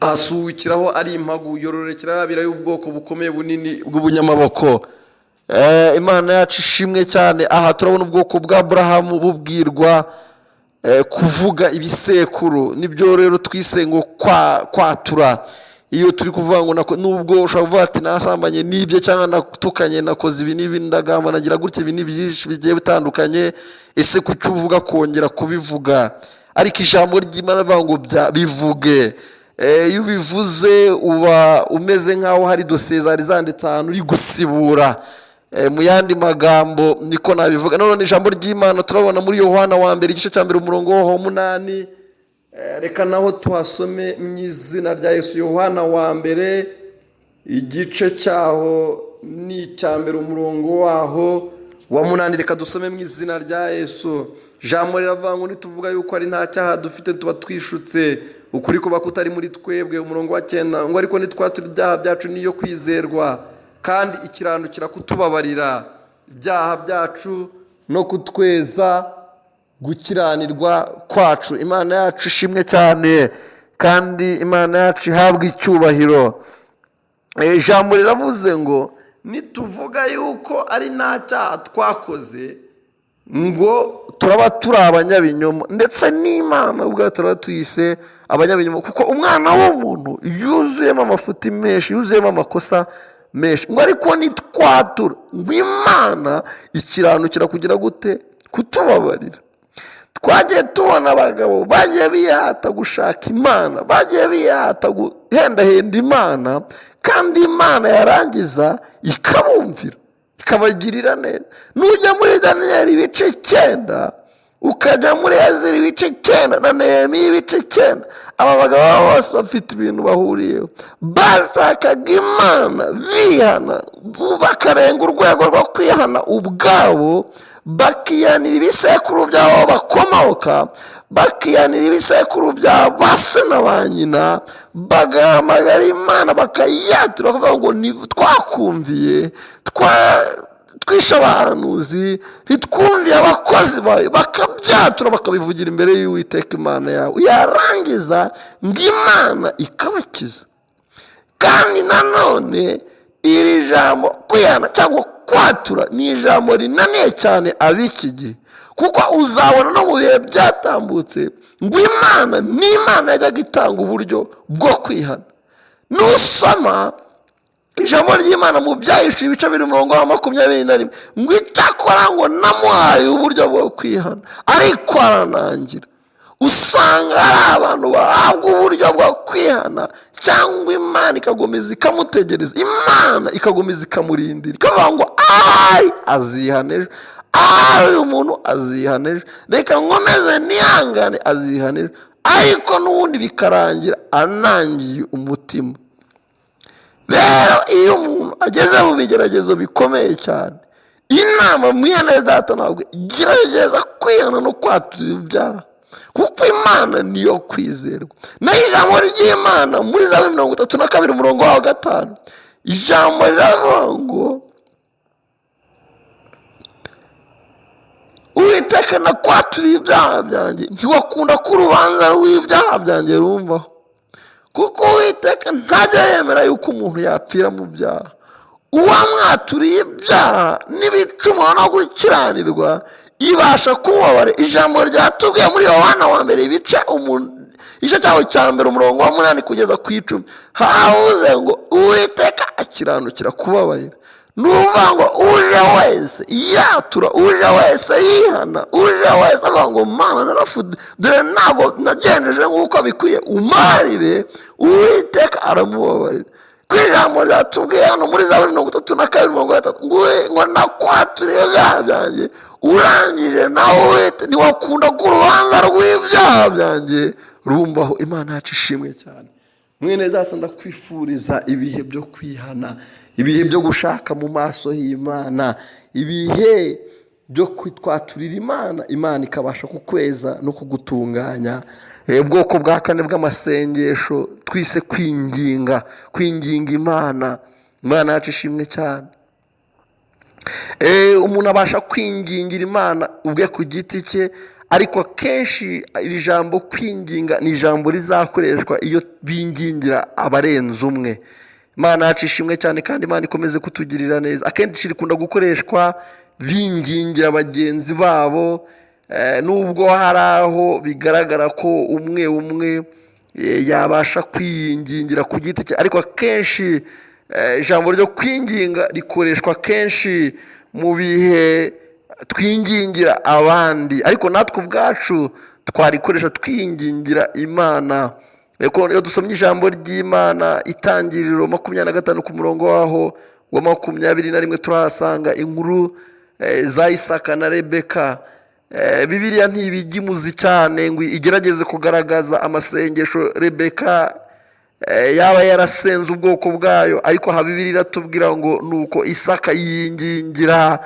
asuhukiraho ari impagu, yororokera abira y'ubwoko bukomeye bunini bw'ubunyamaboko. Imana yacu ishimwe cyane. Aha turabona ubwoko bwa Aburahamu bubwirwa kuvuga ibisekuru. Nibyo rero twise ngo kwatura. Iyo turi kuvuga ngo nubwo ushobora kuvuga ati nasambanye n'ibyo, cyangwa natukanye, nakoze ibi n'ibi, ndagamba, nagira gutya, ibi ni byinshi bigiye bitandukanye, ese kuki uvuga kongera kubivuga? Ariko ijambo ry'Imana rivuga ngo bivuge. Iyo ubivuze uba umeze nk'aho hari dosiye zari zanditse ahantu uri gusibura. Mu yandi magambo niko nabivuga. None ijambo ry'Imana turabona muri Yohana wa mbere igice cya 1 umurongo wa 8. Reka naho tuhasome mu izina rya Yesu. Yohana wa mbere igice cyaho ni icya 1 umurongo waho wa 8, reka dusome mu izina rya Yesu. Ijambo riravuga ngo nituvuga yuko ari nta cyaha dufite tuba twishutse, ukuri kuba kutari muri twebwe. Umurongo wa 9 ngo ariko nitwatura ibyaha byacu niyo kwizerwa kandi ikiranukira kutubabarira ibyaha byacu no kutweza gukiranirwa kwacu. Imana yacu ishimwe cyane kandi Imana yacu ihabwe icyubahiro. Ijambo riravuze ngo nituvuga yuko ari nta cyaha twakoze ngo turaba turi abanyabinyoma, ndetse n'Imana ubwayo turaba tuyise abanyabinyoma, kuko umwana w'umuntu yuzuyemo amafuti menshi, yuzuyemo amakosa menshi. Ngo ariko nitwatura ngo Imana ikiranukira kugira gute? Kutubabarira. Twagiye tubona abagabo bagiye bihata gushaka Imana, bagiye bihata guhendahenda Imana, kandi Imana yarangiza ikabumvira ikabagirira neza. Nujya muri Daniyeli ibice 9, ukajya muri Ezira ibice 9 na Nehemiya ibice 9, aba bagabo bose bafite ibintu bahuriyeho. Bashakaga Imana bihana, bakarenga urwego rwo kwihana ubwabo, bakihanira ibisekuru by'aho bakomoka, bakihanira ibisekuru bya ba se na ba nyina, bagahamagara Imana bakayatura, bakavuga ngo twakumviye, twishe abahanuzi, ntitwumviye abakozi bayo, bakabyatura bakabivugira imbere y'Uwiteka Imana yawe. Yarangiza ngo Imana ikabakiza. Kandi nanone iri jambo kwihana cyangwa kwatura ni ijambo rinaniye cyane ab'iki gihe, kuko uzabona no mu bihe byatambutse ngo Imana ni Imana yajyaga itanga uburyo bwo kwihana. Nusoma ijambo ry'Imana mu Byahishuwe ibice biri umurongo wa 21, ngo icyakora ngo namuhaye uburyo bwo kwihana ariko aranangira. Usanga hari abantu bahabwa uburyo bwo kwihana, cyangwa Imana ikagomeza ikamutegereza, Imana ikagomeza ikamurindira, ikavuga ngo ayi azihana ejo, ayi uyu muntu azihana ejo, reka nkomeze nihangane azihana ejo, ariko n'ubundi bikarangira anangiye umutima. Rero iyo umuntu ageze mu bigeragezo bikomeye cyane, inama mwene data ntabwo gerageza kwihana no kwatura ibyaha, kuko Imana niyo kwizerwa. Naho ijambo ry'Imana muri Zaburi 32 umurongo wa 5, ijambo riravuga ngo Uwiteka nakwaturiye ibyaha byanjye, ntiwakunda ko urubanza rw'ibyaha byanjye rumvaho, kuko Uwiteka ntajya yemera yuko umuntu yapfira mu byaha. Uwamwaturiye ibyaha n'ibicumuro no gukiranirwa ibasha kumubabara. Ijambo ryatubwiye muri Yohana wa mbere ibice igice cyaho cya 1 umurongo wa 8 kugeza ku 10, havuze ngo Uwiteka akiranukira kubabarira. Nuvuga ngo uje wese yatura, uje wese yihana, uje wese avuga ngo Mana narafude, dore ntabwo nagenjeje nk'uko bikwiye, umarire, Uwiteka aramubabarira. Ku ijambo ryatubwiye hano muri Zaburi 32 umurongo wa 3, ngo nakwaturiye ibyaha byanjye, urangije nawe ntiwakunda ko urubanza rw'ibyaha byanjye rumbaho. Imana yacu ishimwe cyane. Mwene data, ndakwifuriza ibihe byo kwihana, ibihe byo gushaka mu maso y'Imana, ibihe byo kwitwaturira Imana, Imana ikabasha kukweza no kugutunganya. Ubwoko bwa kane bw'amasengesho twise kwinginga, kwinginga Imana. Imana yacu ishimwe cyane. Umuntu abasha kwingingira Imana ubwe ku giti cye, ariko akenshi iri jambo kwinginga ni ijambo rizakoreshwa iyo bingingira abarenze umwe. Imana yacu ishimwe cyane kandi Imana ikomeze kutugirira neza. Akenshi rikunda gukoreshwa bingingira bagenzi babo, nubwo hari aho bigaragara ko umwe umwe yabasha kwiyingingira ku giti cye, ariko akenshi ijambo ryo kwinginga rikoreshwa kenshi mu bihe twingingira abandi, ariko natwe ubwacu twarikoresha twingingira Imana. Iyo dusomye ijambo ry'Imana Itangiriro 25 ku murongo waho wa 21, turahasanga inkuru za Isaka na Rebeka. Bibiliya ntibigimuzi cyane ngo igerageze kugaragaza amasengesho Rebeka yaba yarasenze ubwoko bwayo, ariko aha Bibiliya iratubwira ngo nuko Isaka yingingira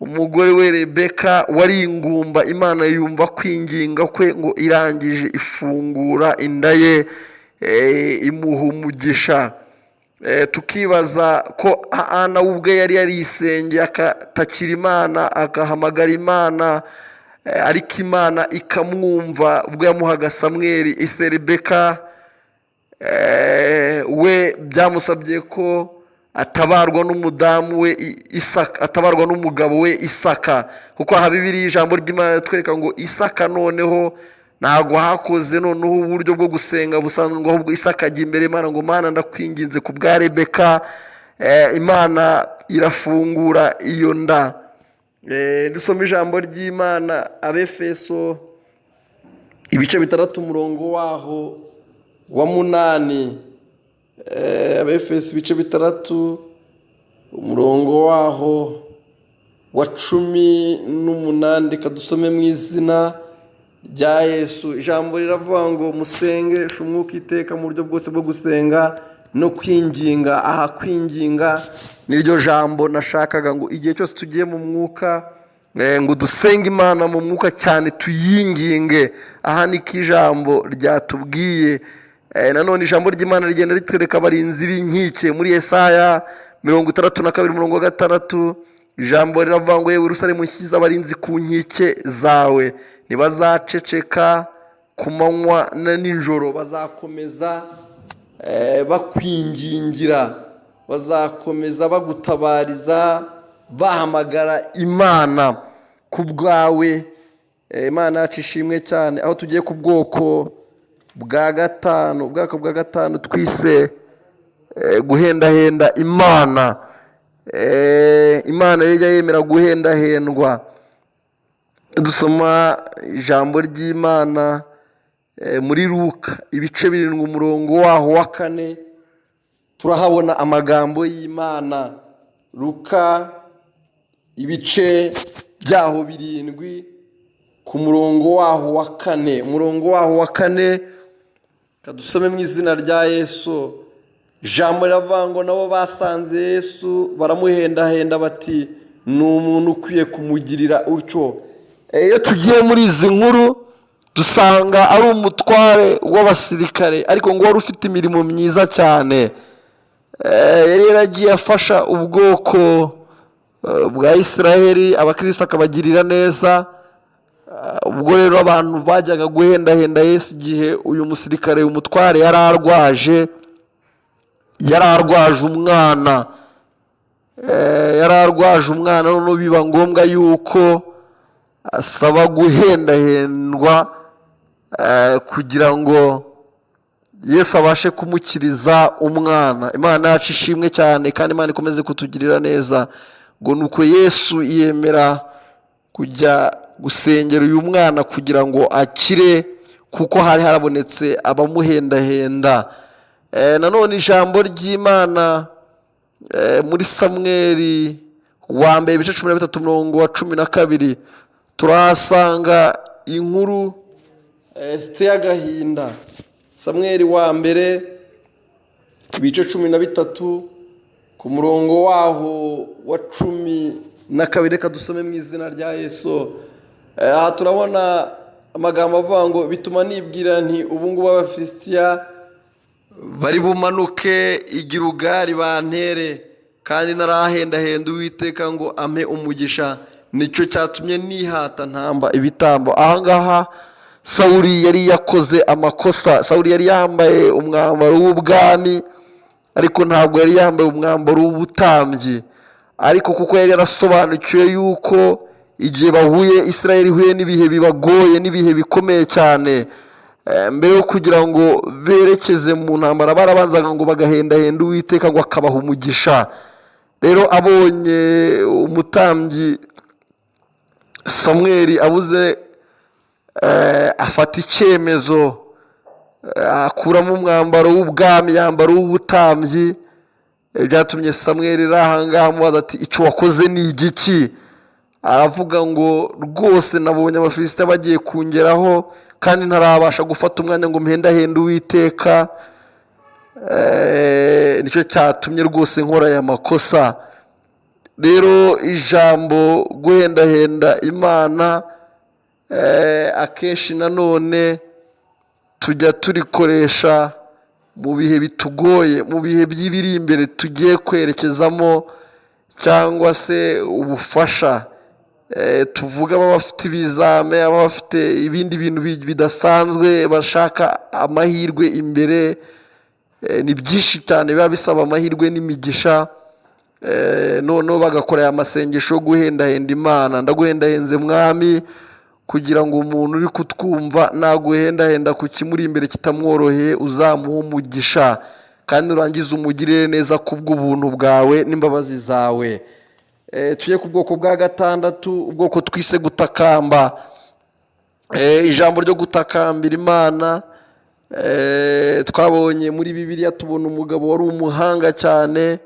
Umugore we Rebeka wari ingumba, Imana yumva kwinginga kwe, ngo irangije ifungura inda ye, imuha umugisha. Tukibaza ko Ana we ubwe yari yarisengeye, akatakira Imana, agahamagara Imana, ariko Imana ikamwumva ubwo yamuhaga Samweli. Ese Rebeka we byamusabye ko atabarwa n'umudamu we Isaka, atabarwa n'umugabo we Isaka, kuko aha Bibiliya, ijambo ry'Imana riratwereka ngo Isaka noneho ntabwo hakoze noneho uburyo bwo gusenga busanzwe, ngo ahubwo Isaka ajya imbere y'Imana ngo: "Mana, ndakwinginze ku bwa Rebeka." Imana irafungura iyo nda. Dusoma ijambo ry'Imana, Abefeso ibice 6, umurongo waho wa 8. Abefeso ibice 6, umurongo waho wa 18. Reka dusome mu izina rya Yesu. Ijambo riravuga ngo: "Musengeshe umwuka iteka mu buryo bwose bwo gusenga no kwinginga." Aha kwinginga niryo jambo nashakaga, ngo igihe cyose tugiye mu mwuka, ngo dusenge Imana mu mwuka cyane, tuyinginge. Aha niko ijambo ryatubwiye. Nanone ijambo ry'Imana rigenda ritwereka abarinzi b'inkike. Muri Yesaya 62, umurongo wa 6, ijambo riravuga ngo: "Yewe Yerusalemu, nshyize abarinzi ku nkike zawe, ntibazaceceka ku manywa na nijoro, bazakomeza bakwingingira, bazakomeza bagutabariza, bahamagara Imana ku bwawe." Imana yacu ishimwe cyane. Aho tugiye ku bwoko bwa gatanu, ubwoko bwa gatanu twise guhendahenda Imana. Imana yajya yemera guhendahendwa? Dusoma ijambo ry'Imana muri Luka ibice 7, umurongo waho wa 4, turahabona amagambo y'Imana. Luka ibice byaho 7, ku murongo waho wa 4, umurongo waho wa 4. Dusome mu izina rya Yesu. Ijambo riravuga ngo: "Nabo basanze Yesu baramuhendahenda bati: 'Ni umuntu ukwiye kumugirira utyo.'" Iyo tugiye muri izi nkuru, dusanga ari umutware w'abasirikare, ariko ngo wari ufite imirimo myiza cyane. Yari yaragiye afasha ubwoko bwa Israheli, abakristo, akabagirira neza. Ubwo rero abantu bajyaga guhendahenda Yesu igihe uyu musirikare, umutware, yari arwaje umwana. Yari arwaje umwana, noneho biba ngombwa yuko asaba guhendahendwa kugira ngo Yesu abashe kumukiriza umwana. Imana yacu ishimwe cyane, kandi Imana ikomeze kutugirira neza. Ngo nuko Yesu yemera kujya gusengera uyu mwana kugira ngo akire, kuko hari harabonetse abamuhendahenda. Nanone ijambo ry'Imana muri Samweri wa mbere ibice 13, umurongo wa 12, turahasanga inkuru ziteye agahinda. Samweri wa mbere ibice 13, ku murongo waho wa 12. Reka dusome mu izina rya Yesu. Aha turabona amagambo avuga ngo: "Bituma nibwira nti: 'Ubu ngubu Abafilisitiya bari bumanuke i Gilugari bantere, kandi narahendahenda Uwiteka ngo ampe umugisha. Nicyo cyatumye nihata ntamba ibitambo.'" Ahangaha Sawuri yari yakoze amakosa. Sawuri yari yambaye umwambaro w'ubwami, ariko ntabwo yari yambaye umwambaro w'ubutambyi. Ariko kuko yari yarasobanukiwe yuko igihe bahuye, Israel ihuye n'ibihe bibagoye, n'ibihe bikomeye cyane, mbere yo kugira ngo berekeze mu ntambara, barabanzaga ngo bagahendahenda Uwiteka ngo akabaha umugisha. Rero abonye umutambyi Samweli abuze, afata icyemezo, akuramo umwambaro w'ubwami, yambara uw'ubutambyi. Byatumye Samweli iri ahangaha amubaza ati: "Icyo wakoze ni igiki?" Aravuga ngo: "Rwose nabonye Abafilisitiya bagiye kungeraho, kandi ntarabasha gufata umwanya ngo mpendahende Uwiteka. Nicyo cyatumye rwose nkora aya makosa." Rero ijambo guhendahenda Imana, akenshi nanone tujya turikoresha mu bihe bitugoye, mu bihe by'ibiri imbere tugiye kwerekezamo, cyangwa se ubufasha. Tuvuga ababa bafite ibizame, ababa bafite ibindi bintu bidasanzwe, bashaka amahirwe imbere. Ni byinshi cyane biba bisaba amahirwe n'imigisha. Noneho bagakora aya masengesho yo guhendahenda Imana. Ndaguhendahenze Mwami, kugira ngo umuntu uri kutwumva naguhendahenda ku kimuri imbere kitamworoheye, uzamuhe umugisha kandi urangize umugirire neza kubw'ubuntu bwawe n'imbabazi zawe. Tujye ku bwoko bwa gatandatu, ubwoko twise gutakamba. Ijambo ryo gutakambira Imana, twabonye muri Bibiliya, tubona umugabo wari umuhanga cyane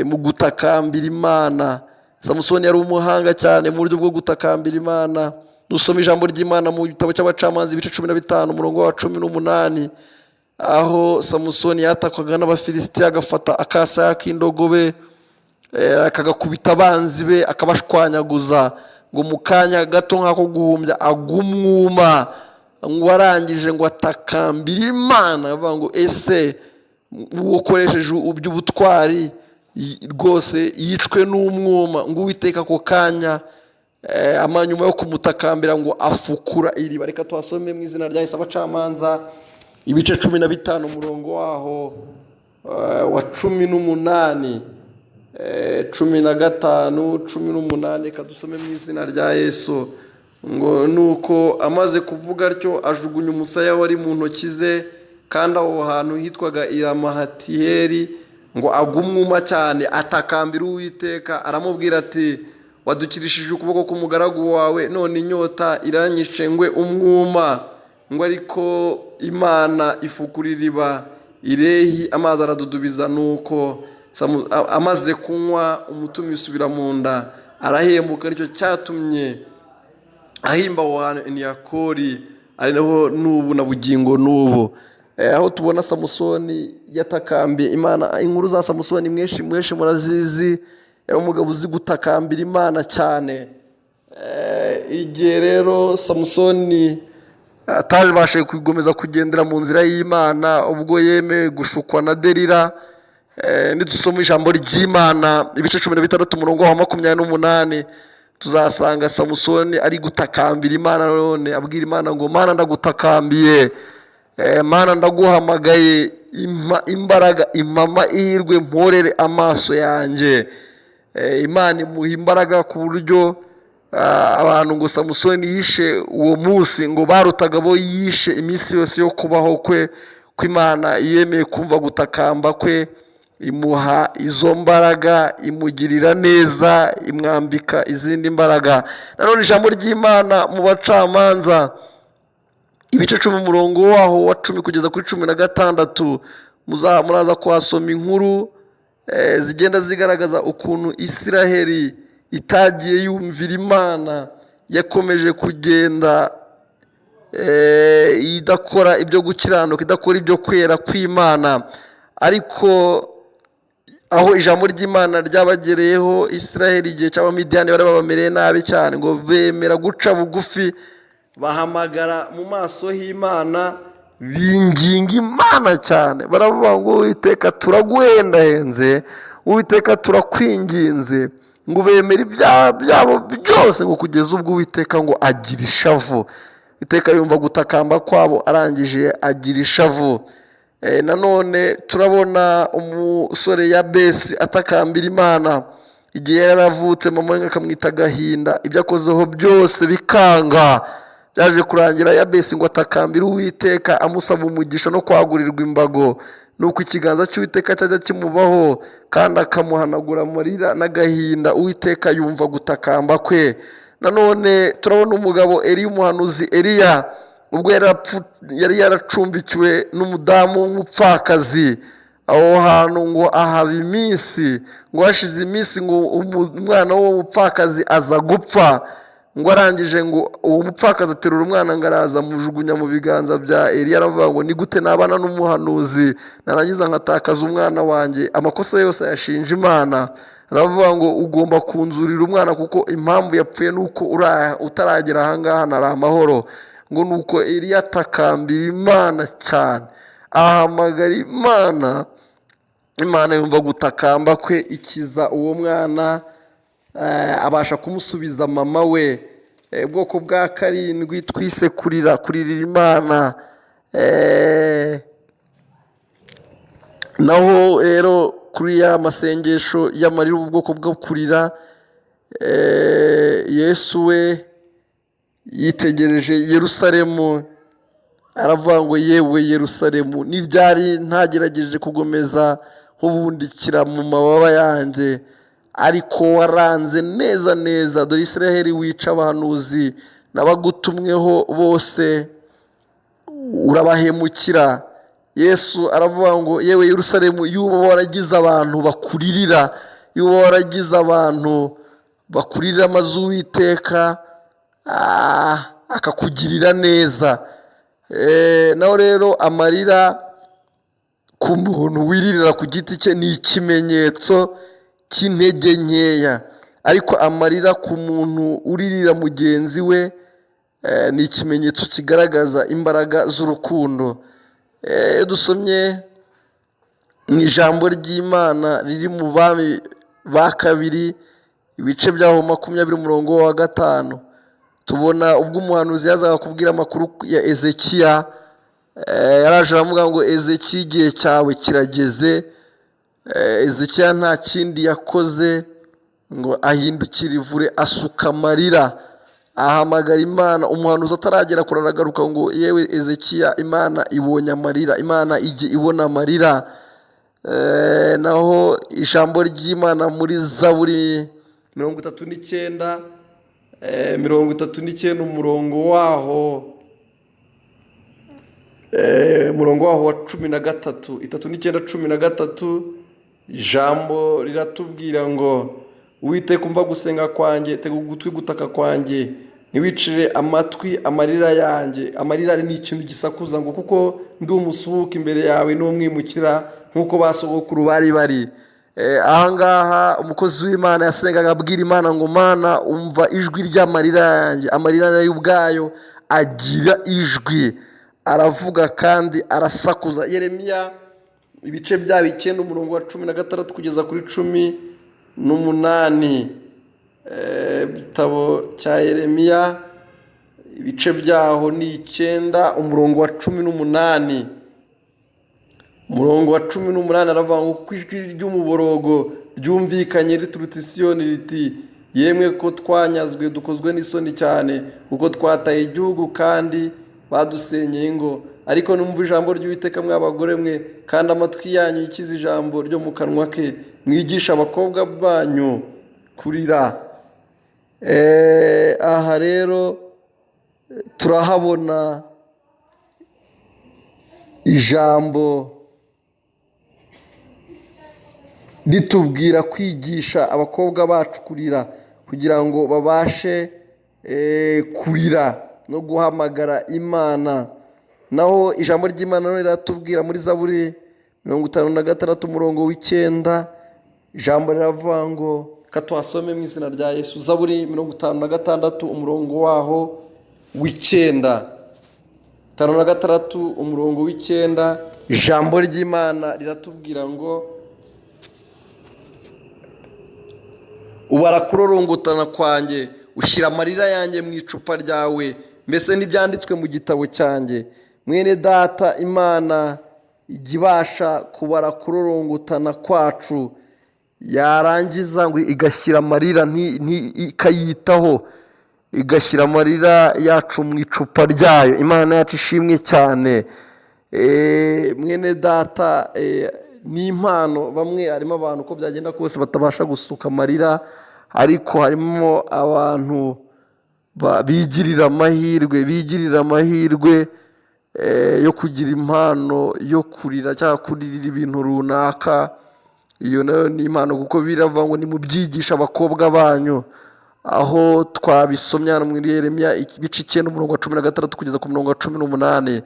mu gutakambira Imana. Samusoni yari umuhanga cyane mu buryo bwo gutakambira Imana. Dusoma ijambo ry'Imana mu gitabo cy'Abacamanza, ibice 15, umurongo wa 18, aho Samusoni yatakwaga n'Abafilisitiya, agafata akasaya k'indogobe, akagakubita abanzi be, akabashwanyaguza, ngo mu kanya gato nk'ako guhumbya agumwuma. Ngo arangije ngo atakambira Imana, avuga ngo: "Ese uwo ukoresheje iby'ubutwari rwose yicwe n'umwuma?" Ngo Uwiteka ako kanya, nyuma yo kumutakambira, ngo afukura iriba. Reka tuhasome mu izina rya Yesu. Abacamanza ibice 15, umurongo waho wa 18, 15, 18. Reka dusome mu izina rya Yesu. Ngo nuko amaze kuvuga atyo, ajugunya umusaya wari mu ntoki ze, kandi aho hantu hitwaga Iramahatiyeri. Ngo agumwuma cyane, atakambira Uwiteka, aramubwira ati: "Wadukirishije ukuboko k'umugaragu wawe, none inyota iranyishe ngwe umwuma." Ngo ariko Imana ifukura iriba irehi, amazi aradudubiza. Nuko amaze kunywa, umutima usubira mu nda, arahembuka. Nicyo cyatumye ahimba aho hantu Eniyakori, ari naho n'ubu na bugingo n'ubu. Aho tubona Samusoni yatakambiye Imana. Inkuru za Samusoni mwenshi mwenshi murazizi. Yari umugabo uzi gutakambira Imana cyane. Igihe rero Samusoni atabashije gukomeza kugendera mu nzira y'Imana, ubwo yemeye gushukwa na Delila, nidusoma ijambo ry'Imana ibice 16, umurongo wa 28, tuzasanga Samusoni ari gutakambira Imana none, abwira Imana ngo: "Mana, ndagutakambiye, Mana, ndaguhamagaye, impa imbaraga, impa amahirwe, mporere amaso yanjye." Imana imuha imbaraga ku buryo abantu ngo Samusoni yishe uwo munsi ngo barutaga abo yishe iminsi yose yo kubaho kwe, ko Imana yemeye kumva gutakamba kwe, imuha izo mbaraga, imugirira neza, imwambika izindi mbaraga. Nanone ijambo ry'Imana mu Bacamanza ibice 10, umurongo waho wa 10 kugeza kuri 16, muraza kuhasoma inkuru zigenda zigaragaza ukuntu Isiraheli itagiye yumvira Imana, yakomeje kugenda idakora ibyo gukiranuka, idakora ibyo kwera kw'Imana. Ariko aho ijambo ry'Imana ryabagereyeho Isiraheli, igihe cy'Abamidiyani bari babamereye nabi cyane, ngo bemera guca bugufi, bahamagara mu maso h'Imana, binginga Imana cyane, baravuga ngo: "Uwiteka, turaguhendahenze, Uwiteka, turakwinginze." Ngo bemere ibyaha byabo byose, ngo kugeza ubwo Uwiteka ngo agira ishavu. Iteka yumva gutakamba kwabo, arangije agira ishavu. Nanone turabona umusore Yabesi atakambira Imana igihe yaravutse, mama we akamwita Agahinda, ibyo akozeho byose bikanga. Byaje kurangira Yabesi ngo atakambira Uwiteka, amusaba umugisha no kwagurirwa imbago. Nuko ikiganza cy'Uwiteka cyajya kimubaho, kandi akamuhanagura amarira n'agahinda. Uwiteka yumva gutakamba kwe. Nanone turabona umugabo Eliya, umuhanuzi Eliya, ubwo yari yaracumbikiwe n'umudamu w'umupfakazi. Aho hantu ngo ahaba iminsi, ngo hashize iminsi ngo umwana w'uwo mupfakazi aza gupfa. Ngo arangije ngo uwo mupfakazi aterura umwana, ngo araza amujugunya mu biganza bya Eliya, aravuga ngo: "Ni gute nabana n'umuhanuzi narangiza nkatakaza umwana wanjye?" Amakosa yose ayashinja Imana. Aravuga ngo ugomba kunzurira umwana kuko impamvu yapfuye ni uko utaragera ahangaha nari amahoro. Ngo ni uko Eliya atakambira Imana cyane, ahamagara Imana, Imana yumva gutakamba kwe, ikiza uwo mwana, abasha kumusubiza mama we. Ubwoko bwa karindwi twise kurira, kuririra Imana. Naho rero kuri ya masengesho y'amarira, ubu bwoko bwo kurira, Yesu we yitegereje Yerusalemu aravuga ngo yewe Yerusalemu, n'ibyari ntagerageje kugomeza nk'ubundikira mu mababa yanjye, ariko waranze neza neza. Dore Israheli wica abahanuzi n'abagutumweho bose urabahemukira. Yesu aravuga ngo yewe Yerusalemu, yuba waragize abantu bakuririra, yuba waragize abantu bakuririra amazu Uwiteka akakugirira neza. Naho rero amarira ku muntu wiririra ku giti cye ni ikimenyetso cy'intege nkeya, ariko amarira ku muntu uririra mugenzi we ni ikimenyetso kigaragaza imbaraga z'urukundo. Iyo dusomye mu ijambo ry'Imana riri mu Bami ba Kabiri, ibice byaho 20, umurongo wa 5, tubona ubwo umuhanuzi yazaga kubwira amakuru ya Ezekiya, yaraje aramubwira ngo Ezekiya igihe cyawe kirageze. Ezekiya nta kindi yakoze ngo ahindukire ivure, asuka amarira, ahamagara Imana. Umuhanuzi ataragera kure aragaruka ngo yewe Ezekiya, Imana ibonye amarira, Imana ijya ibona amarira. Naho ijambo ry'Imana muri Zaburi 39, 39, umurongo waho, umurongo waho wa 13, 39 13, ijambo riratubwira ngo Uwiteka umva gusenga kwanjye, tega ugutwi gutaka kwanjye, ntiwicire amatwi amarira yanjye. Amarira ni ikintu gisakuza, ngo kuko ndi umusuhuke imbere yawe n'umwimukira nk'uko ba sogokuru bari bari. Ahangaha umukozi w'Imana yasengaga abwira Imana ngo Mana umva ijwi ry'amarira yanjye. Amarira nayo ubwayo agira ijwi, aravuga kandi arasakuza. Yeremiya ibice byabo 9, umurongo wa 16 kugeza kuri 18, igitabo cya Yeremiya ibice byaho ni 9, umurongo wa 18. Umurongo wa 18 aravuga ngo kuko ijwi ry'umuborogo ryumvikanye riturutse i Siyoni riti yemwe ko twanyazwe dukozwe n'isoni cyane, kuko twataye igihugu kandi badusenyeye ingo. Ariko numva ijambo ry'Uwiteka mwa bagore mwe, kandi amatwi yanyu yikize ijambo ryo mu kanwa ke, mwigisha abakobwa banyu kurira. Aha rero turahabona ijambo ritubwira kwigisha abakobwa bacu kurira, kugira ngo babashe kurira no guhamagara Imana. Naho ijambo ry'Imana riratubwira muri Zaburi 56, umurongo wa 9, ijambo riravuga ngo katuhasome mu izina rya Yesu. Zaburi 56, umurongo waho wa 9, 56 umurongo wa 9, ijambo ry'Imana riratubwira ngo ubara kurorongotana kwanjye, ushyira amarira yanjye mu icupa ryawe, mbese ntibyanditswe mu gitabo cyanjye. Mwene data, Imana ijya ibasha kubara kurorongotana kwacu, yarangiza ngo igashyira amarira ikayitaho, igashyira amarira yacu mu icupa ryayo. Imana yacu ishimwe cyane. Mwene data, ni impano. Bamwe harimo abantu uko byagenda kose batabasha gusuka amarira, ariko harimo abantu bigirira amahirwe, bigirira amahirwe yo kugira impano yo kurira cyangwa kuririra ibintu runaka. Iyo nayo ni impano, kuko biravuga ngo nimubyigishe abakobwa banyu. Aho twabisomye hano muri Yeremiya ibice 9, umurongo wa 16 kugeza ku murongo wa 18.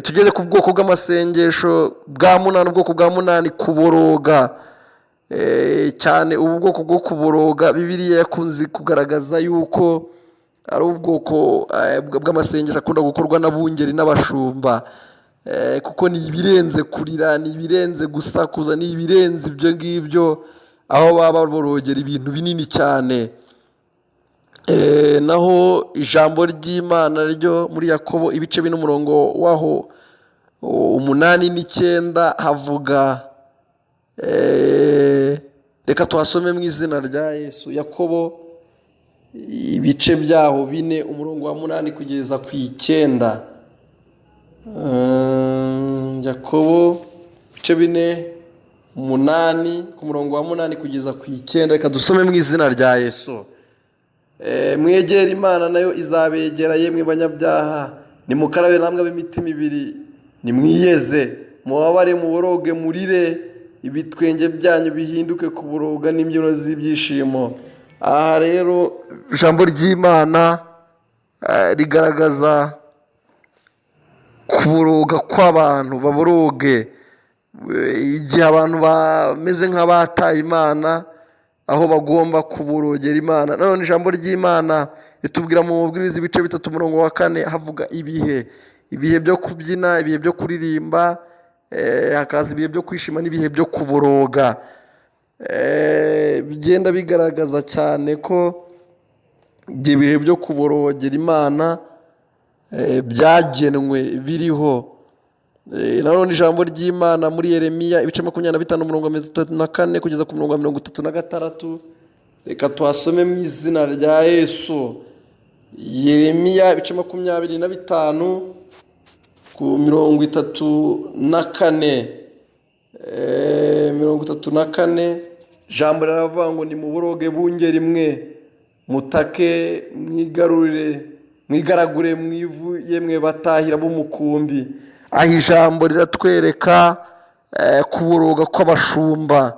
Tugeze ku bwoko bw'amasengesho bwa munani, ubwoko bwa munani, kuboroga. Cyane ubu bwoko bwo kuboroga, Bibiliya yakunze kugaragaza yuko ari ubwoko bw'amasengesho akunda gukorwa n'abungeri n'abashumba, kuko ni ibirenze kurira, ni ibirenze gusakuza, ni ibirenze ibyo ngibyo, aho baba baborogera ibintu binini cyane. Naho ijambo ry'Imana ryo muri Yakobo ibice bine, umurongo waho 8 n'9 havuga, reka tuhasome mu izina rya Yesu. Yakobo ibice byaho 4, umurongo wa 8 kugeza ku 9. Yakobo ibice 4, 8, ku murongo wa 8 kugeza ku 9. Reka dusome mu izina rya Yesu. Mwegere Imana, nayo izabegera. Yemwe banyabyaha, nimukarabe, namwe ab'imitima ibiri nimwiyeze. Mubabare, muboroge, murire, ibitwenge byanyu bihinduke kuboroga n'imbyino z'ibyishimo. Aha rero ijambo ry'Imana rigaragaza kuboroga kw'abantu baboroge igihe abantu bameze nk'abataye Imana, aho bagomba kuborogera Imana. Nanone ijambo ry'Imana ritubwira mu Mubwiriza ibice 3, umurongo wa 4, havuga ibihe byo kubyina, ibihe byo kuririmba, hakaza ibihe byo kwishima n'ibihe byo kuboroga. Bigenda bigaragaza cyane ko ibyo bihe byo kuborogera Imana byagenwe, biriho. Nanone ijambo ry'Imana muri Yeremiya ibice 25, umurongo wa 34 kugeza ku murongo wa 36, reka tuhasome mu izina rya Yesu. Yeremiya ibice 25 ku 34, 34, ijambo riravuga ngo: "Nimuboroge bungeri mwe, mutake, mwigarurire, mwigaragure mu ivu, yemwe batahira b'umukumbi." Aho ijambo riratwereka kuboroga kw'abashumba.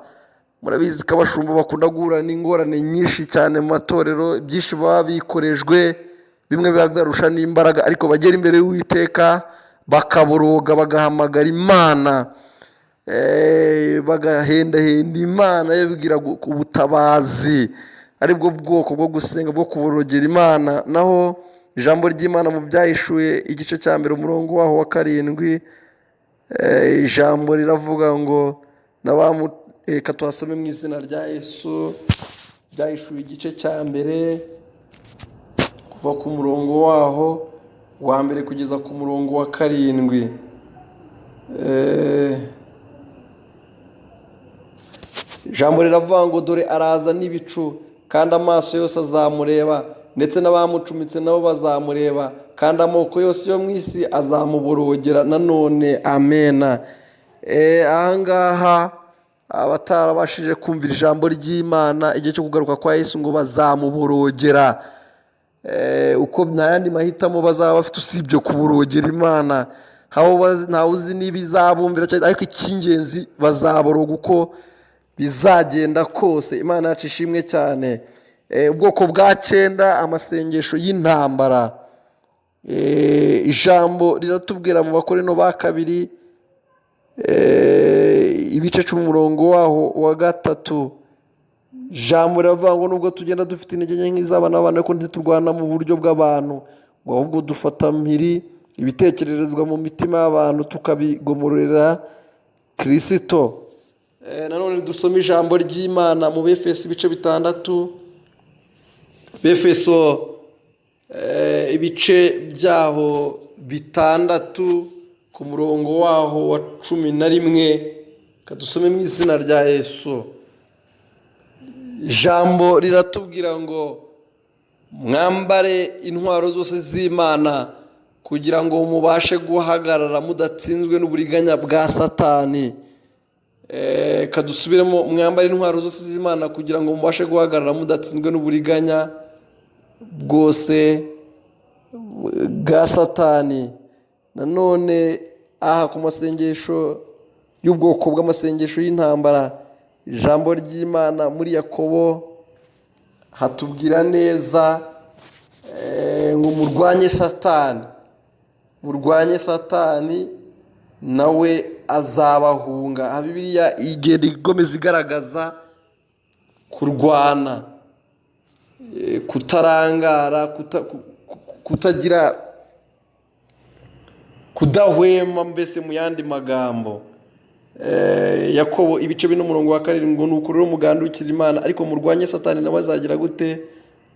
Murabizi ko abashumba bakunda guhura n'ingorane nyinshi cyane mu matorero, byinshi baba bikorejwe, bimwe biba bibarusha n'imbaraga, ariko bagera imbere y'Uwiteka bakaboroga, bagahamagara Imana, bagahendahenda Imana yabwira ubutabazi, aribwo bwoko bwo gusenga bwo kuborogera Imana. Naho ijambo ry'Imana mu Byahishuye igice cya 1, umurongo waho wa 7, ijambo riravuga ngo, reka tuhasome mu izina rya Yesu. Byahishuye igice cya 1, kuva ku murongo waho wa 1 kugeza ku murongo wa 7. Ijambo riravuga ngo: "Dore araza n'ibicu, kandi amaso yose azamureba, ndetse n'abamucumitse nabo bazamureba, kandi amoko yose yo mu isi azamuborogera." Nanone amena. Ahangaha abatarabashije kumvira ijambo ry'Imana, igihe cyo kugaruka kwa Yesu ngo bazamuborogera. Uko nta yandi mahitamo bazaba bafite usibye kuborogera Imana. Ntawe uzi niba izabumvira, ariko icy'ingenzi bazaboroga uko bizagenda kose. Imana yacu ishimwe cyane. Ubwoko bwa cyenda, amasengesho y'intambara. Ijambo riratubwira mu Bakorinto ba kabiri ibice 10, umurongo waho wa 3, ijambo riravuga ngo: "Nubwo tugenda dufite intege nke nk'iz'abana b'abantu, ariko ntiturwana mu buryo bw'abantu, ngo ahubwo dufata mpiri ibitekererezwa mu mitima y'abantu, tukabigomorera Kirisito." Nanone dusome ijambo ry'Imana mu Befeso ibice 6, Befeso ibice byaho 6, ku murongo waho wa 11. Kadusome mu izina rya Yesu. Ijambo riratubwira ngo: "Mwambare intwaro zose z'Imana kugira ngo mubashe guhagarara mudatsinzwe n'uburiganya bwa Satani." Kadusubiremo: mwambare intwaro zose z'Imana kugira ngo mubashe guhagarara mudatsinzwe n'uburiganya bwose bwa Satani. Nanone aha ku masengesho y'ubwoko bw'amasengesho y'intambara, ijambo ry'Imana muri Yakobo hatubwira neza ngo: "Murwanye Satani, murwanye Satani, nawe azabahunga." Aha Bibiliya igenda ikomeza igaragaza Kurwana, kutarangara, kutagira, kudahwema, mbese mu yandi magambo. Yakobo ibice 4 umurongo wa 7 ngo: "Nuko rero mugandukire Imana, ariko murwanye Satani, nawe azagira gute?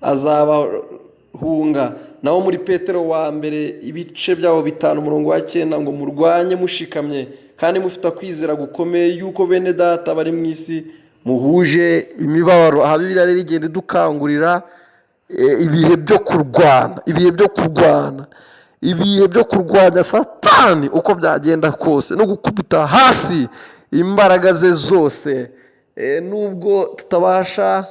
Azabahunga." Naho muri Petero wa mbere ibice byabo 5 umurongo wa 9 ngo: "Murwanye mushikamye kandi mufite kwizera gukomeye yuko bene data bari mu isi muhuje imibabaro." Aha Bibiliya rero igenda idukangurira ibihe byo kurwana, ibihe byo kurwana, ibihe byo kurwanya Satani uko byagenda kose no gukubita hasi imbaraga ze zose. Nubwo tutabasha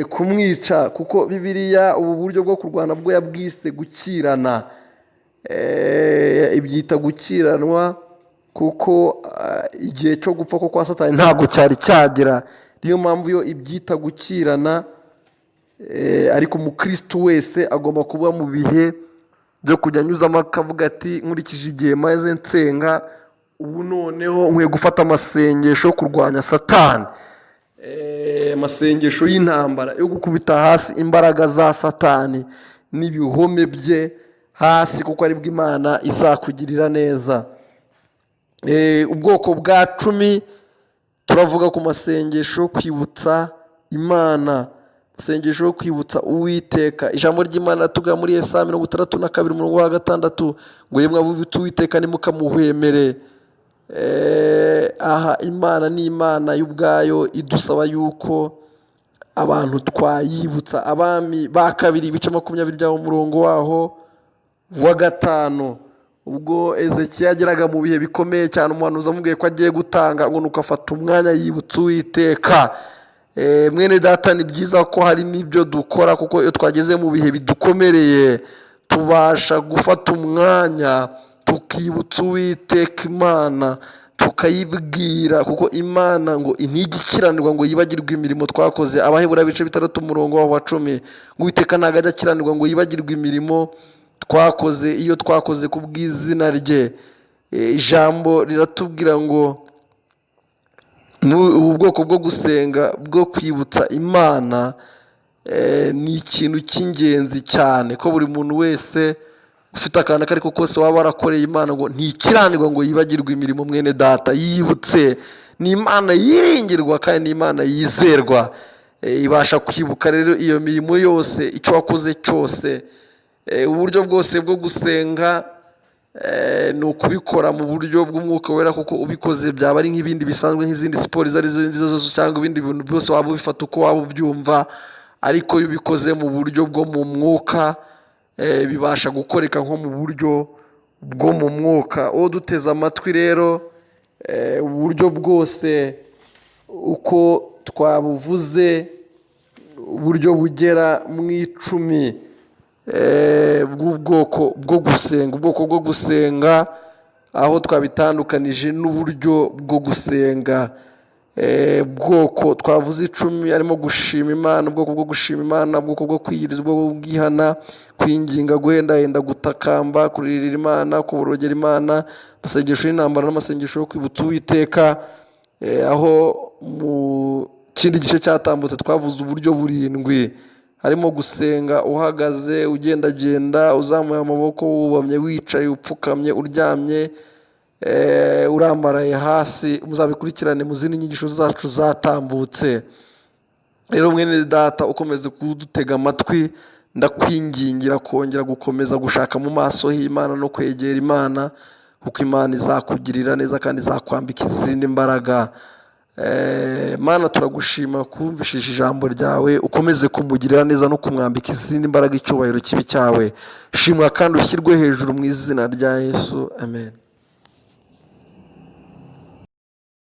kumwica, kuko Bibiliya ubu buryo bwo kurwana bwo yabwise gukirana, ibyita gukiranwa, kuko igihe cyo gupfa ko kwa Satani ntabwo cyari cyagera. Niyo mpamvu yo ibyita gukirana. Ariko umukristo wese agomba kuba mu bihe byo kujya anyuzamo akavuga ati: "Nkurikije igihe maze nsenga, ubu noneho nkwiye gufata amasengesho yo kurwanya Satani, amasengesho y'intambara yo gukubita hasi imbaraga za Satani n'ibihome bye hasi, kuko aribwo Imana izakugirira neza." Ubwoko bwa 10, turavuga ku masengesho yo kwibutsa Imana, amasengesho yo kwibutsa Uwiteka. Ijambo ry'Imana tuvuga muri Yesaya 62 umurongo wa 6 ngo: "Yemwe abibutsa Uwiteka, ntimukamuhwemere." Aha Imana ni Imana y'ubwayo idusaba yuko abantu twayibutsa. Abami ba kabiri ibice 20 by'aho umurongo waho wa 5, ubwo Ezekiya yageraga mu bihe bikomeye cyane, umuhanuzi amubwiye ko agiye gutanga, ngo nuko afata umwanya yibutsa Uwiteka. Mwene data, ni byiza ko hari n'ibyo dukora, kuko iyo twageze mu bihe bidukomereye tubasha gufata umwanya tukibutsa Uwiteka Imana, tukayibwira, kuko Imana ngo ntigikiranirwa ngo yibagirwe imirimo twakoze. Abaheburayo ibice 6 umurongo waho wa 10 ngo: "Uwiteka ntabwo ajya akiranirwa ngo yibagirwe imirimo twakoze, iyo twakoze ku bw'izina rye." Ijambo riratubwira ngo ubu bwoko bwo gusenga bwo kwibutsa Imana ni ikintu cy'ingenzi cyane, ko buri muntu wese ufite akantu ako ariko kose waba warakoreye Imana, ngo ntikiranirwa ngo yibagirwe imirimo. Mwene data, yibutse. Ni Imana yiringirwa kandi ni Imana yizerwa. Ibasha kwibuka rero iyo mirimo yose, icyo wakoze cyose. Uburyo bwose bwo gusenga ni ukubikora mu buryo bw'Umwuka Wera, kuko ubikoze byaba ari nk'ibindi bisanzwe, nk'izindi siporo izo ari zo zose cyangwa ibindi bintu byose waba ubifata uko waba ubyumva. Ariko iyo ubikoze mu buryo bwo mu mwuka, bibasha gukoreka nko mu buryo bwo mu mwuka. Uwo duteze amatwi rero, uburyo bwose uko twabuvuze, uburyo bugera mu 10 bw'ubwoko bwo gusenga, ubwoko bwo gusenga aho twabitandukanije n'uburyo bwo gusenga, bwoko twavuze 10, harimo gushima Imana, ubwoko bwo gushima Imana, ubwoko bwo kwiyiriza, ubwoko bwo kwihana, kwinginga, guhendahenda, gutakamba, kuririra Imana, kuborogera Imana, amasengesho y'intambara n'amasengesho yo kwibutsa Uwiteka. Aho mu kindi gice cyatambutse twavuze uburyo burindwi, harimo gusenga uhagaze, ugendagenda, uzamuye amaboko, wubamye, wicaye, upfukamye, uryamye, urambaraye hasi. Muzabikurikirane mu zindi nyigisho zacu zatambutse. Rero mwene data ukomeze kudutega amatwi, ndakwingingira kongera gukomeza gushaka mu maso h'Imana no kwegera Imana, kuko Imana izakugirira neza kandi izakwambika izindi mbaraga. Mana, turagushima kumvishije ijambo ryawe. Ukomeze kumugirira neza no kumwambika izindi mbaraga. Icyubahiro kibe icyawe. Shimwa kandi ushyirwe hejuru mu izina rya Yesu, amen.